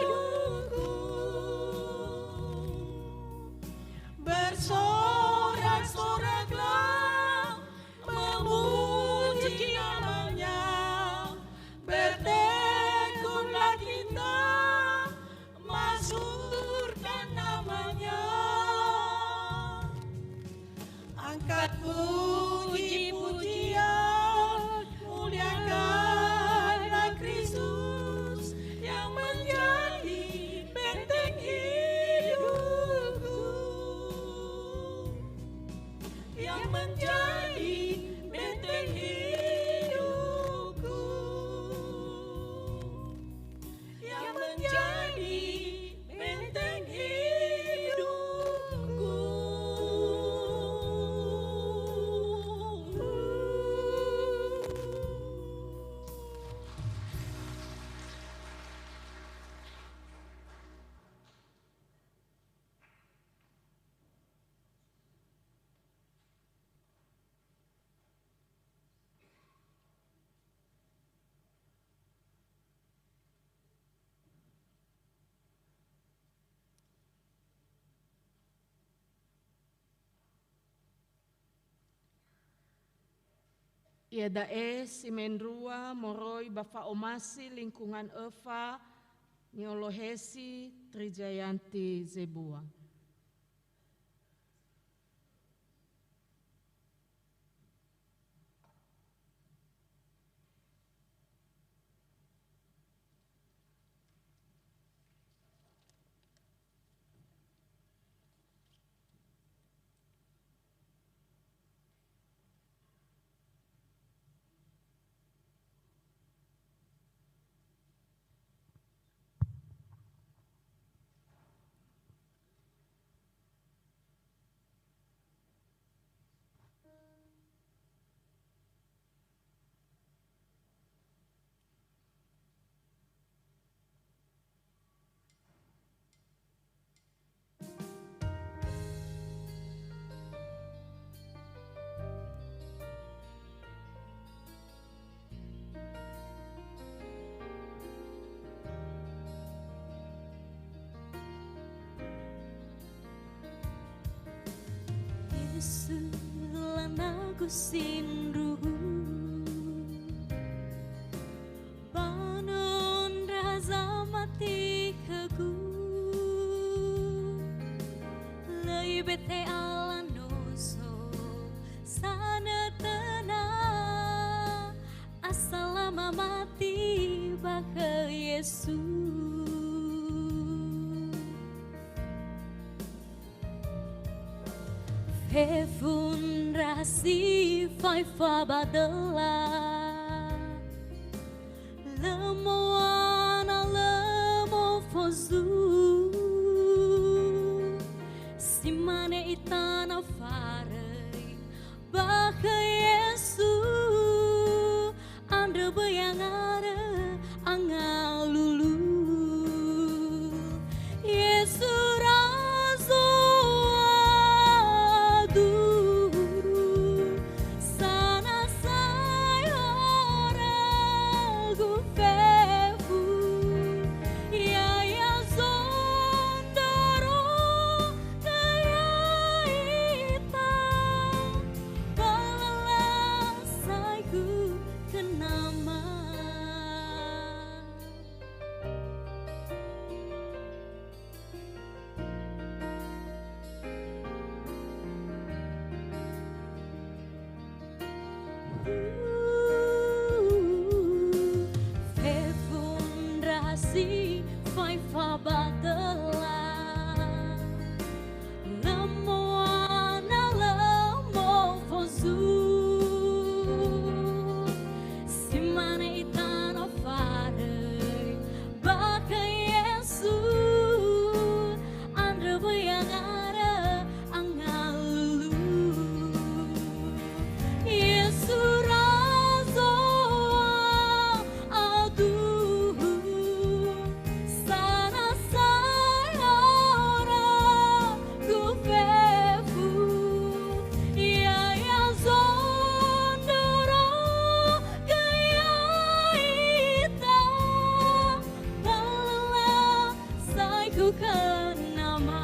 Iada'e si mendrua moroi ba fa'omasi lingkungan öfa ni'olohesi Trijayanti Zebua. Yesu, lanagu sindruhu, ba nundraha zamati khögu. Lö ibete ala noso sanötöna, asal lamamati ba khö Yesu. Fefu ndraha si fai fabadöla, lö mowana, lö mofozu. Si mane itana faröi ba khö Yesu, andrö böi angarö angalulu. Yesu Razo aduhu, sanasai horögu fefu, ya'ia zondrorogö ya'ita, ba lala saigu khö Nama. Fefu ndraha si fai fabadöla, lö mowana, lö mofozu. Si mane itana faröi ba khö Yesu, andrö böi angarö angalulu. Yesu Razo aduhu, sanasai horögu fefu, ya'ia zondrorogö ya'ita, ba lala saigu khö Nama.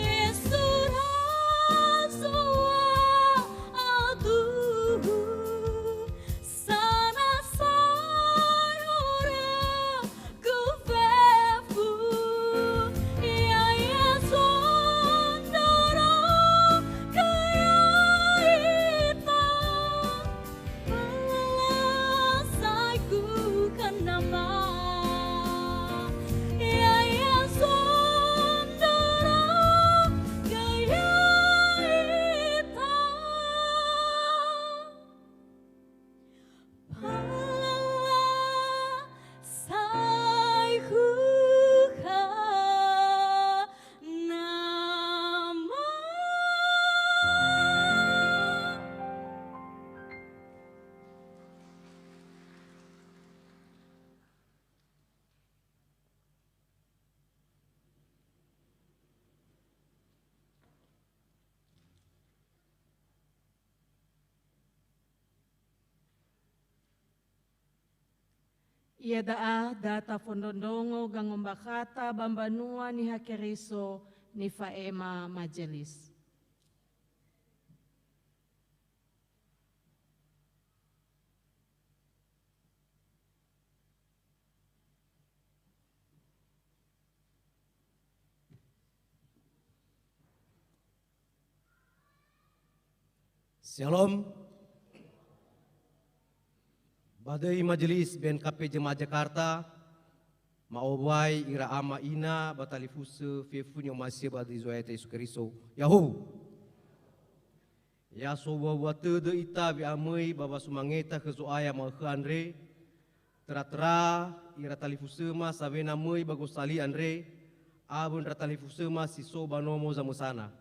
Yesu Razo aduhu, sanasai horögu fefu, ya'ia zondrorogö ya'ita, ba lala saigu khö Nama. Ya'ia zondrorogö ya'ita, ba lala saigu khö Nama. Iada'a da tafondrondrongo gangombakhata ba mbanua Niha Keriso nifa'ema majelis. Shalom. Ba döi Majelis B N K P Jemaah Jakarta, ma'owai ira ama ina ba talifusö fefu ni'omasi'ö ba döi Zo'aya ya'ita Yesu Keriso. Ya'ahowu. Ya sowua-wua tödö ita we'amöi ba wasumangeta khö Zo'aya ma'ökhö andre, töra-töra ira talifusöma sawena möi ba gosali andre, awö ndra talifusöma si so ba nomo zamösana.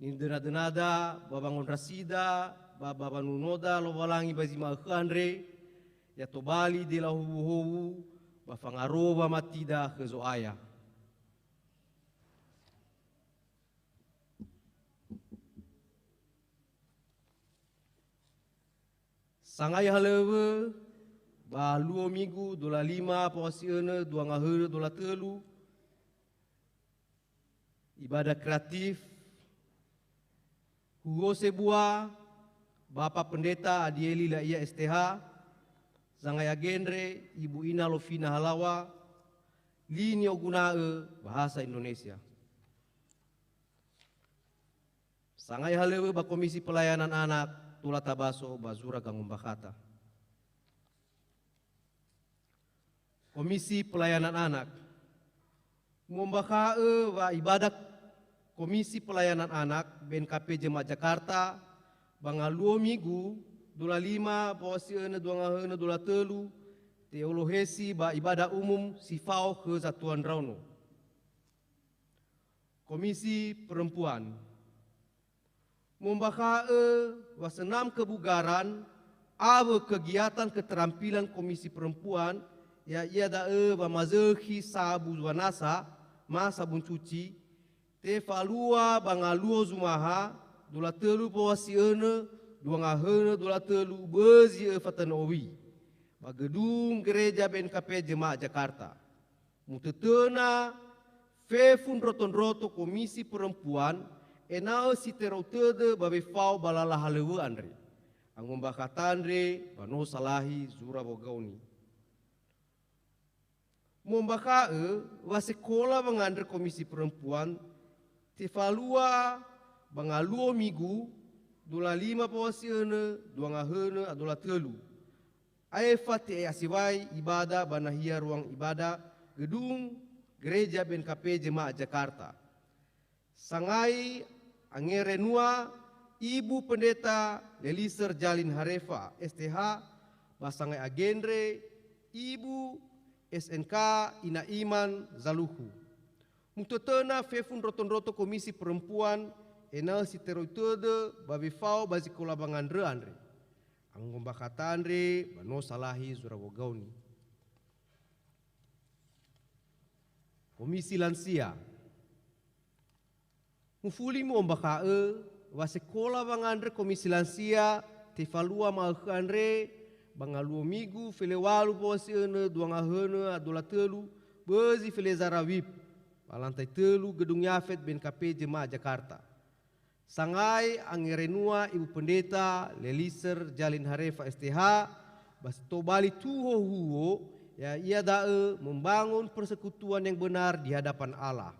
Nidöna-dönada ba wangondrasida ba, ba wanunoda Lowalangi ba zi ma'ökhö andre, ya tobali dela howuhowu ba fangarowa matida khö Zo'aya. Sangai halöŵö ba luo migu dola lima pawasi önö dua ngahönö dola tölu, ibadah kreatif, huo sebua, Bapa Pendeta Adieli Laia S T H, Zangai Agendre, Ibu Ina Lofina Halawa, li ni'oguna'ö bahasa Indonesia. Sangai halöŵö ba Komisi Pelayanan Anak, tola tabaso ba zura gangombakhata. Komisi Pelayanan Anak. Mu'ombakha'ö wa ibadah Komisi Pelayanan Anak B N K P Jemaah Jakarta ba ngaluo migu, dola lima pawasi önö dua ngahönö dola tölu, te'olohesi ba ibadah umum si fao khö zatua ndraono. Komisi Perempuan. Mu'ombakha'ö wa senam kebugaran awö kegiatan keterampilan Komisi Perempuan, ya'ia da'ö wamazökhi sabu wanasa, ma sabun cuci, tefalua ba ngaluo Zumaha, dola tölu pawasi önö, dua ngahönö dola tölu, bözi öfa tanö owi, ba Gedung Gereja B N K P Jemaah Jakarta. Mutötöna fefu ndroto-ndroto Komisi Perempuan ena'ö si terou tödö ba wefao ba lala halöŵö andre. Angombakhata andre ba no salahi zura wogaoni. Mu'ombakha'ö wa sekola wangandrö Komisi Perempuan tefalua ba ngaluo migu, dola lima pawasi önö, dua ngahönö a dola tölu. Aefa te'ai asiwai ibada ba nahia ruang ibada Gedung Gereja B N K P Jemaah Jakarta. Sangai angerenua Ibu Pendeta Leliser Jalin Harefa, S T H, ba sangai agendre Ibu S N K Ina Iman Zaluhu. Mutötöna fefu ndroto-ndroto Komisi Perempuan ena'ö si terou tödö ba wefao ba zikola wangandrö andre. Angombakhata andre ba no salahi zura wogaoni. Komisi Lansia. Mufuli mu'ombakha'ö wa sekola wangandrö Komisi Lansia tefalua ma'ökhö andre ba ngaluo migu, fele walu pawasi önö, dua ngahönö a dola tölu, bözi fele zara wib, ba lantai tölu Gedung Yafet B N K P Jemaah Jakarta. Sangai angerenua Ibu Pendeta Leliser Jalin Harefa, S T H, ba si tobali tuho huo, ya'ia da'ö membangun persekutuan yang benar di hadapan Allah.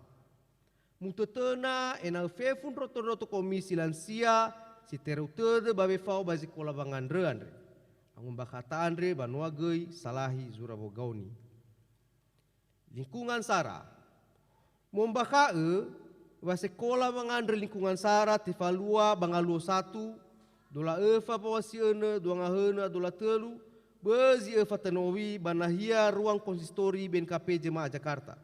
Mutötöna ena'ö fefu ndroto-ndroto Komisi Lansia si terou tödö ba wefao ba zikola wangandrö andre. Angombakhata andre ba noa göi salahi zura wogaoni. Lingkungan sara. Mu'ombakha'ö wa sekola wangandrö lingkungan sara tefalua ba ngaluo satu, dola öfa pawasi önö, dua ngahönö a dola tölu, bözi öfa tanö owi ba nahia ruang konsistori B N K P Jemaah Jakarta.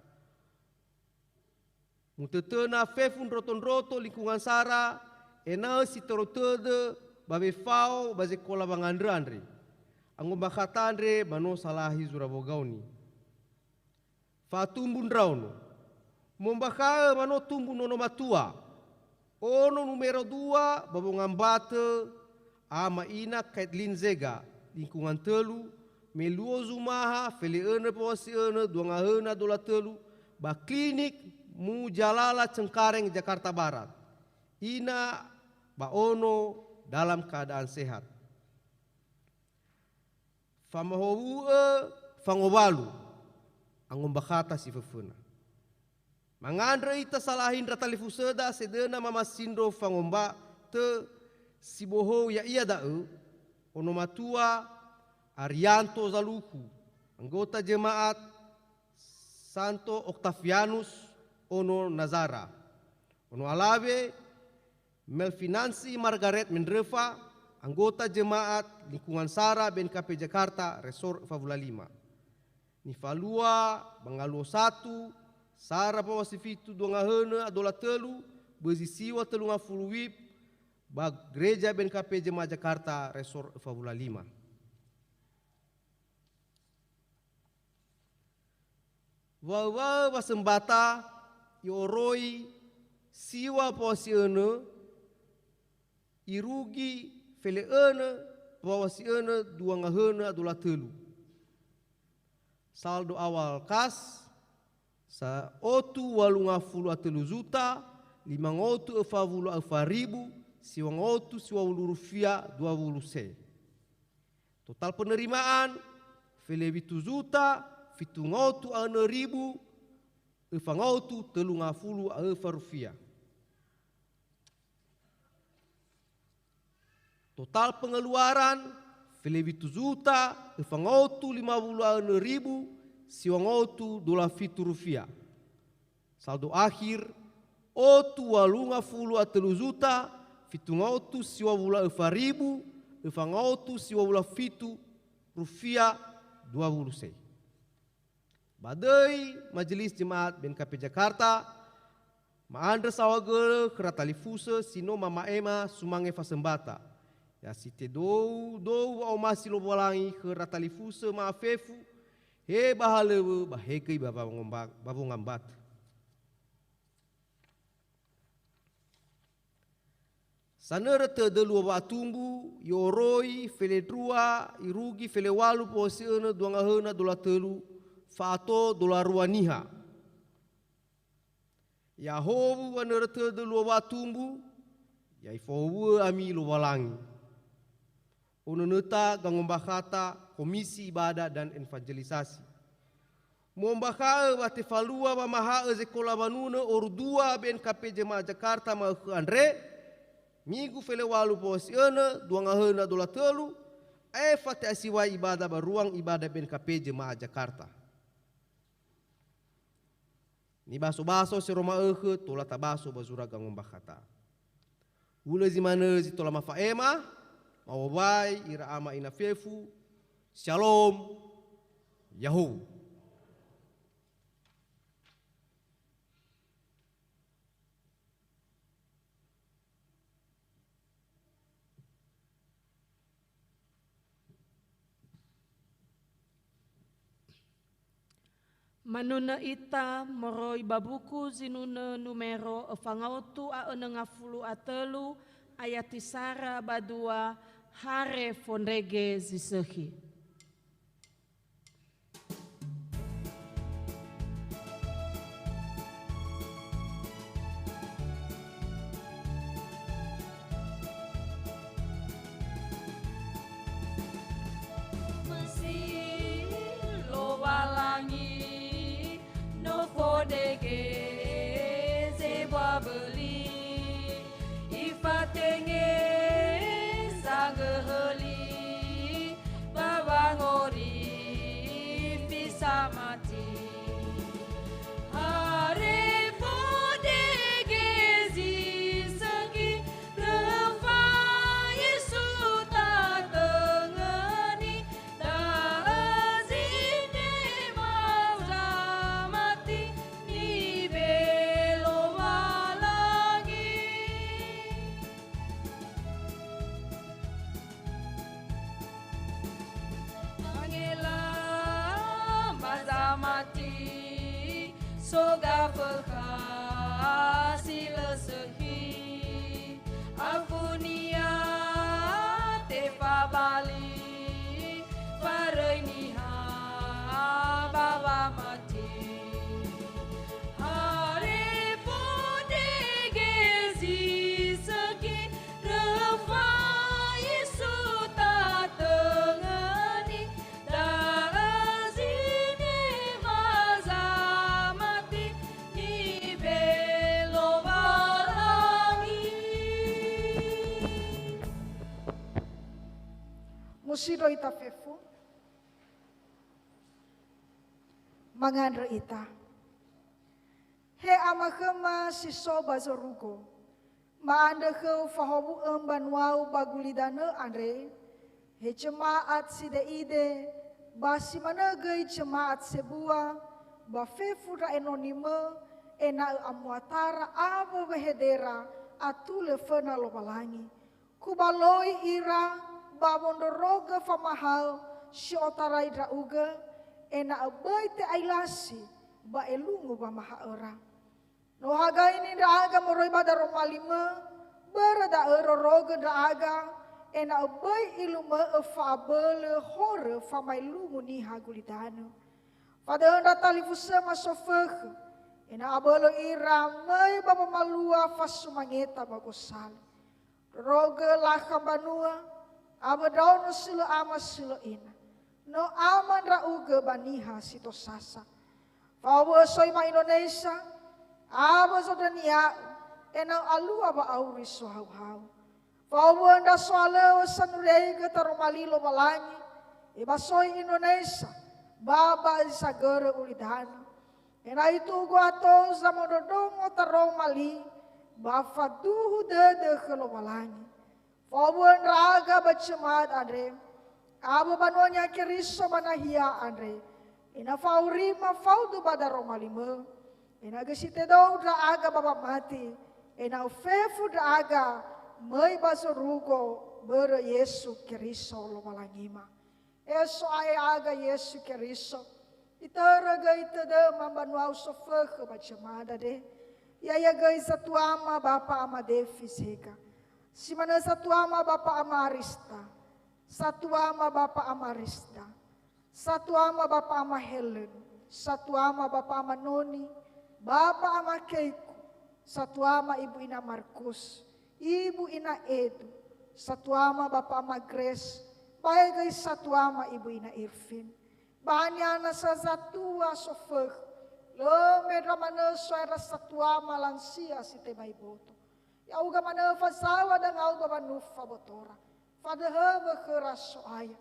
Mutötöna fefu ndroto-ndroto lingkungan sara ena'ö si terou tödö ba wefao ba zekola wangandrö andre. Angombakhata andre ba no salahi zura wogaoni. Fa'atumbu ndraono. Mombakha'ö ba no tumbu nono matua. Ono numero dua ba wongambatö Ama Ina Kaitlin Zega, lingkungan tölu, me luo Zumaha, fele önö pawasi önö, dua ngahönö a dola tölu, ba Klinik Mujalala Cengkareng, Jakarta Barat. Ina ba ono dalam keadaan sehat. Famahowu'ö fangowalu, angombakhata si föföna. Mangandrö ita salahi ndra talifusöda sedöna mamasindro fangombatö Si bohou ya'ia da'ö, ono matua Arianto Zalukhu, anggota jemaat Santo Octavianus, ono Nazara. Ono alawe, Melfinansi Margaret Mendröfa, anggota jemaat lingkungan sara B N K P Jakarta, resor öfa wulu a lima. Nifalua ba ngaluo satu, sara mbaŵa si fitu dua ngahönö a dola tölu, bözi siwa tölu ngafulu wib, ba Gereja B N K P Jemaat Jakarta, resor öfa wulu a lima. Waö-waö wasömbata i'oroi siwa mbaŵa si önö, irugi fele'önö mbaŵa si önö dua ngahönö a dola tölu. Saldo awal kas, sa otu walu ngafulu a tölu zuta, lima ngotu öfa wulu a öfa ribu, siwa ngotu siwa wulu rufia dua wulu se. Total penerimaan, fele witu zuta, fitu ngotu a önö ribu, öfa ngotu tölu ngafulu a öfa rufia. Total pengeluaran, fele witu zuta, öfa ngotu lima wulu a önö ribu, siwa ngotu dola fitu rufia. Saldo akhir, otu walu ngafulu a tölu zuta, fitu ngotu siwa wulu a öfa ribu, öfa ngotu siwa wulu a fitu rufia dua wulu se. Ba döi Majelis Jemaat B N K P Jakarta, ma'andrö saohagölö khöra talifusö si no mama'ema sumange fasömbata. Ya si tedou-dou wa'omasi Lowalangi khöra talifusö ma'a fefu, he ba halöŵö, ba he göi ba wangomba-, ba wongambatö. Sanörö tödö luo wa'atumbu, i'oroi felendrua, irugi felewalu mbaŵa si önö dua ngahönö a dola tölu, fa'ato dola rua niha. Ya'ahowu wanörö tödö luo wa'atumbu, ya ifahowu'ö ami Lowalangi. Onönöta gangombakhata Komisi Ibadah dan Evangelisasi. Mu'ombakha'ö wa tefalua wamaha'ö zekola wanunö oru dua B N K P Jemaat Jakarta ma'ökhö andre, Migu felewalu mbaŵa si önö, dua ngahönö a dola tölu, aefa te'asiwai ibadah ba ruang ibadah B N K P Jemaat Jakarta. Nibaso-baso si ro ma'ökhö tola tabaso ba zura gangombakhata. Hulö zi manö zi tola mafa'ema, ma'owai ira ama ina fefu. Shalom. Ya'ahowu. Manunö ita moroi ba buku zinunö numero öfa ngaotu a önö ngafulu a tölu, ayati sara ba dua, Hare Fondrege Zi Sökhi. Mösi Lowalangi, no fondrege zebua böli, ifatenge sangöhöli, ba wangorifi samati. Hare fondrege zi sökhi, röfa Yesu tatöngöni, da'ö zinema zamati nibe'e Lowalangi. Angela ba zamati, so gafökha si lö sökhi, afunia tefabali, faröi niha ba wamati. Hare fondrege zi sökhi, röfa Yesu tatöngöni, da'ö zinema zamati, ni Sindro ita fefu. Mangandrö ita. He Ama khöma si so ba zorugo, ma'andrö khöu fahowu'ö mbanuau ba gulidanö andre, he jemaat side'ide, ba si manö göi jemaat sebua, ba fefu ndra enonimö, ena'ö amuatara awö wehedera atulö föna Lowalangi. Kubaloi ira ba wondrorogö famahaö si otarai ndra'ugö, ena'ö böi te'ailasi ba elungu wamaha'öra. No hagaini ndra'aga moroi ba daromalimö, börö da'ö rorogö ndra'aga, ena'ö böi ilumö'ö fa'abölö horö famaelungu niha gulidanö. Fadöhö ndra talifusöma sofökhö, ena'ö abölö ira möi ba wamalua fasumangeta ba gosali. Rorogö lakha mbanua, awö ndraono si lö ama si lö ina. No ama ndra'ugö ba niha si tosasa. Fa'owu'ö soima Indonesia, awö zondrönia'ö, ena'ö alua wa'auri sohauhau. Fa'owu'ö ndra so'alöŵö sanuriaigö taroma li Lowalangi, ebasoi Indonesia, ba ba zi sagörö ulidanö. Ena'ö itugu ato zamondrondrongo taroma li, ba faduhu dödö khö Lowalangi. Fa'owu'ö ndra'aga ba jemaat andre, awö banua Niha Keriso ba nahia andre, ena'ö fa'aurima faudu ba daromalimö, ena'ö göi si tedou ndra'aga ba wamati, ena'ö fefu ndra'aga möi ba zorugo börö Yesu Keriso Lowalangima. E So'aya aga Yesu Keriso, itörö göi tödöma mbanuau sofökhö ba jemaat andre, ya'ia göi Satuama Bapa Ama Defi Zega. Si manö Satuama Bapa Ama Arista, Satuama Bapa Ama Risda, Satuama Bapa Ama Helen, Satuama Bapa Ama Noni, Bapa Ama Keiku, Satuama Ibu Ina Markus, Ibu Ina Edu, Satuama Bapa Ama Grace, ba göi Satuama Ibu Ina Irvin. Ba haniha nasa zatua sofökhö, lö mendra manö So'aya ndra Satuama lansia si tebai boto. Ya'ugö manö fazaŵa dangau ba wanufa botora. Fadöhöwö khöra So'aya.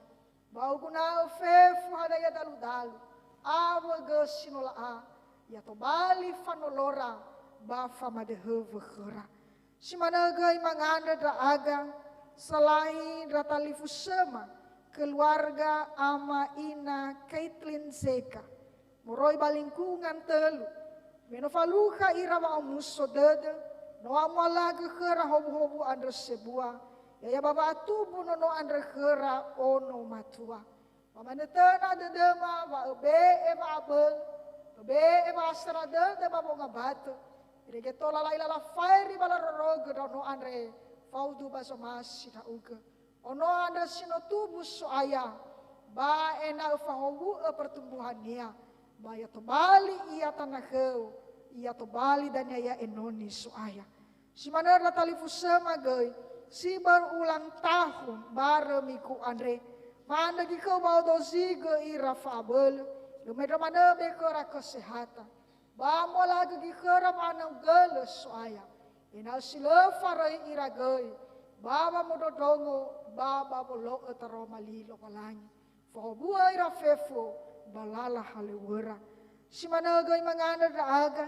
Ba uguna'ö fefu hadia daludalu, awö gösi no la'a, ya tobali fanolora ba famadöhöwö khöra. Si manö göi mangandrö ndra'aga, salahi ndra talifusöma, keluarga Ama Ina Kaitlin Zega, moroi ba lingkungan tölu, me no falukha ira wa'omuso dödö, no amualagö khöra howuhowu andrö sebua, ya'ia ba wa'atubu nono andrö khöra ono matua. Ba manö töna dödöma wa öbe'e wa'abölö, öbe'e wa'asara dödö ba wongambatö, irege tola la'ila lafairi ba larorogö ndraono andre faudu ba zomasi ndra'ugö. Ono andrö si no tubu So'aya, ba ena'ö fahowu'ö pertumbuhania, ba ya tobali ia tanahöu, ya tobali dania ia enoni So'aya. Si manö ndra talifusöma göi, si berulang tahun barö migu andre, ma'andrö gikhöu ba odozigö ira fa'abölö, lö mendra manö be khöra kesehatan. Ba mualagö gikhöra wa'anaugölö So'aya, ena'ö si lö faröi ira göi, ba wamondrondrongo, ba ba wolo'ö taroma li Lowalangi. Fahowu'ö ira fefu ba lala halöŵöra. Si manö göi mangandrö ndra'aga,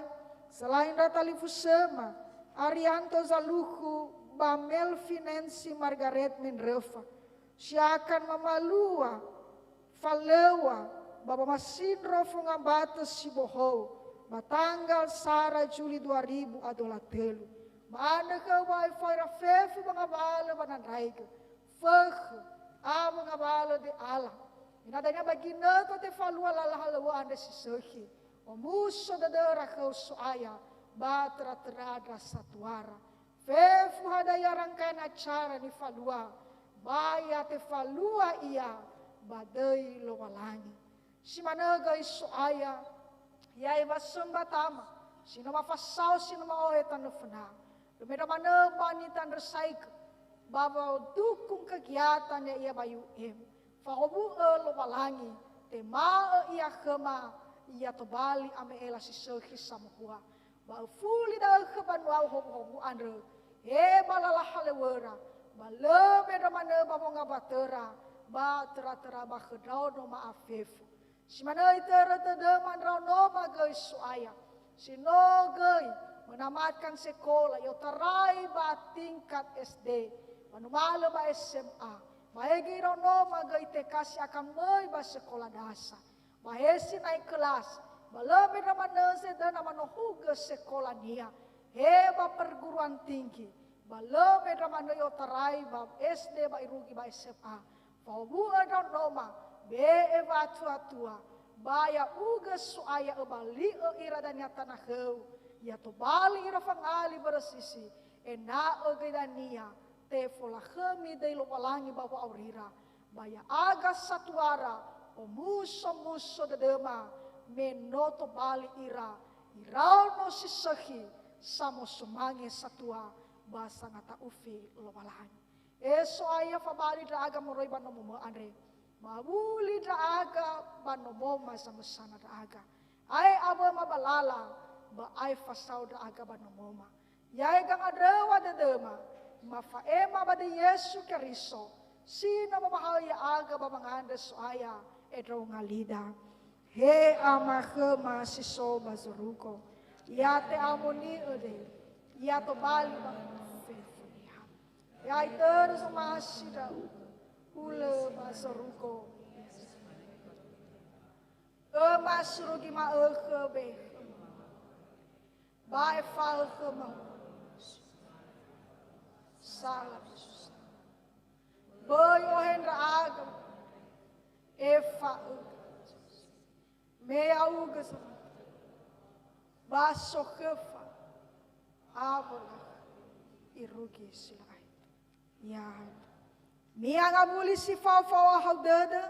salahi ndra talifusöma, Arianto Zalukhu ba Melvinensi Margaret Mendröfa, si akan mamalua falöŵa ba wamasindro fongambatö si bohou ba tanggal sara Juli dua ribu a dua tölu. Ma'andrö khöu ba aefa ira fefu ba ngawalö wanandraigö, fökhö, awö ngawalö de'ala. Ena'ö dania ba ginötö tefalua lala halöŵö andre si sökhi. Omuso dödöra khöu So'aya ba töra-töra ndra satuara. Fefu hadia rangkaian acara nifalua, ba ya tefalua ia ba döi Lowalangi. Si manö göi So'aya, ya'e wasömba tama, si no mafasao si no ma'ohe tanö föna. Lö mendra manö ba nitandrösaigö, ba wa'odukung kegiatan ya'ia ba U M. Fahowu'ö Lowalangi, tema'ö ia khöma, ia tobali ame'ela si sökhi samohua. Ba öfuli da'ö khö mbanuau howuhowu andrö, he ba lala halöŵöra, ba lö mendra manö ba wongambatöra, ba töra-töra ba khö ndraono ma'afefu. Si manö itörö tödöma ndraonoma göi So'aya, si no göi menamatkan sekola, i'otarai ba tingkat S D, ba numalö ba S M A, ba he göi ndraonoma göi tekasi akan möi ba sekola dasa. Ba he sinai kelasi, ba lö mendra manö zedöna manohugö sekolania, he ba perguruan tinggi, ba lö mendra manö i'otarai ba S D ba irugi ba S M A. Fa'owu'ö ndraonoma, be'e wa'atua-tua, ba ya'ugö So'aya öbali'ö ira dania tana khöu, ya tobali ira fangali börö sisi, ena'ö göi dania tefolakhömi döi Lowalangi ba wa'aurira. Ba ya'aga satuara, omuso-muso dödöma, me no tobali ira, iraono si sökhi, samosumange satua, ba sangata'ufi Lowalangi. E So'aya, fabali ndra'aga moroi ba nomomö andre, mawuli ndra'aga ba nomoma zamösana ndra'aga. Ae awöma ba lala, ba ae fasao ndra'aga ba nomoma. Ya'e gangandröwa dödöma, mafa'ema ba döi Yesu Keriso, si no momahaö ya'aga ba wangandrö So'aya, endrou ngalida. He Ama khöma si so ba zorugo, ya te'amoni'ö döi, ya tobali ba fefu Niha. Ya itörö zomasi ndra'ugö, hulö ba zorugo. Öma surugi ma'ökhö be khöma. Ba efa'ö khöma. Sala Yesus. Böi ohe ndra'aga. Efa'ö. Me ya'ugö zamati. Ba sokhöfa. Awö lakhö. Irugi si lö aetu. Ya. Mi'angawuli si fao-fao ahau dödö,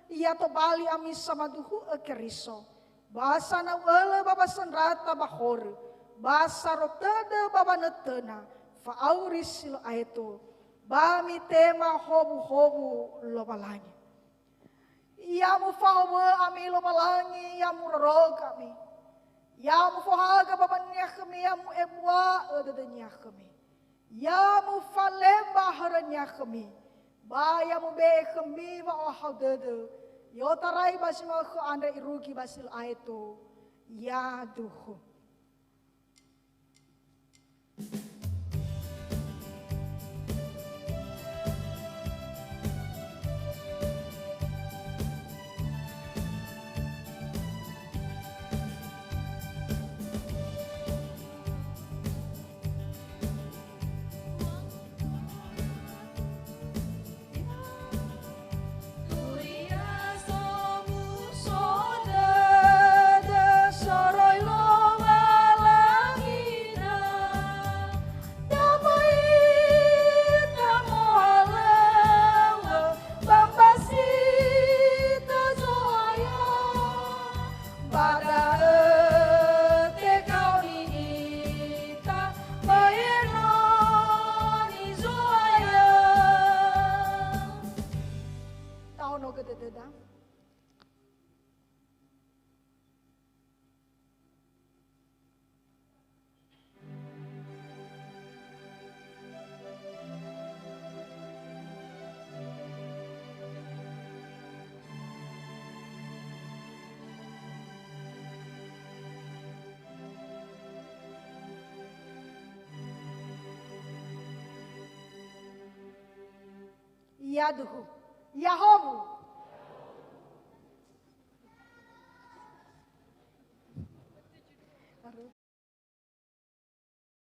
ya tobali ami samaduhu'ö Keriso. Ba sanau ölö ba wasandrata ba horö, ba saro tödö ba wanötöna, fa'auri si lö aetu, ba mitema howuhowu Lowalangi. Ya mufahowö ami Lowalangi, ya murorogö ami. Ya mufohagö ba mbanua-Nia khömi, ya mu'ebua'ö dödö-Nia khömi. Ya mufalemba hörö-Nia khömi, ba ya mube'e khömi wa'ohahau dödö, i'otarai ba zi ma'ökhö andre irugi ba si lö aetu, yaduhu. Turia somuso dödö soroi Lowalangina, damai ita mohalöŵö ba mbasita Zo'aya. Ba da'ö tekaoni ita, ba enoni Zo'aya. Tahonogö dödöda. Yaduhu. Yahowu,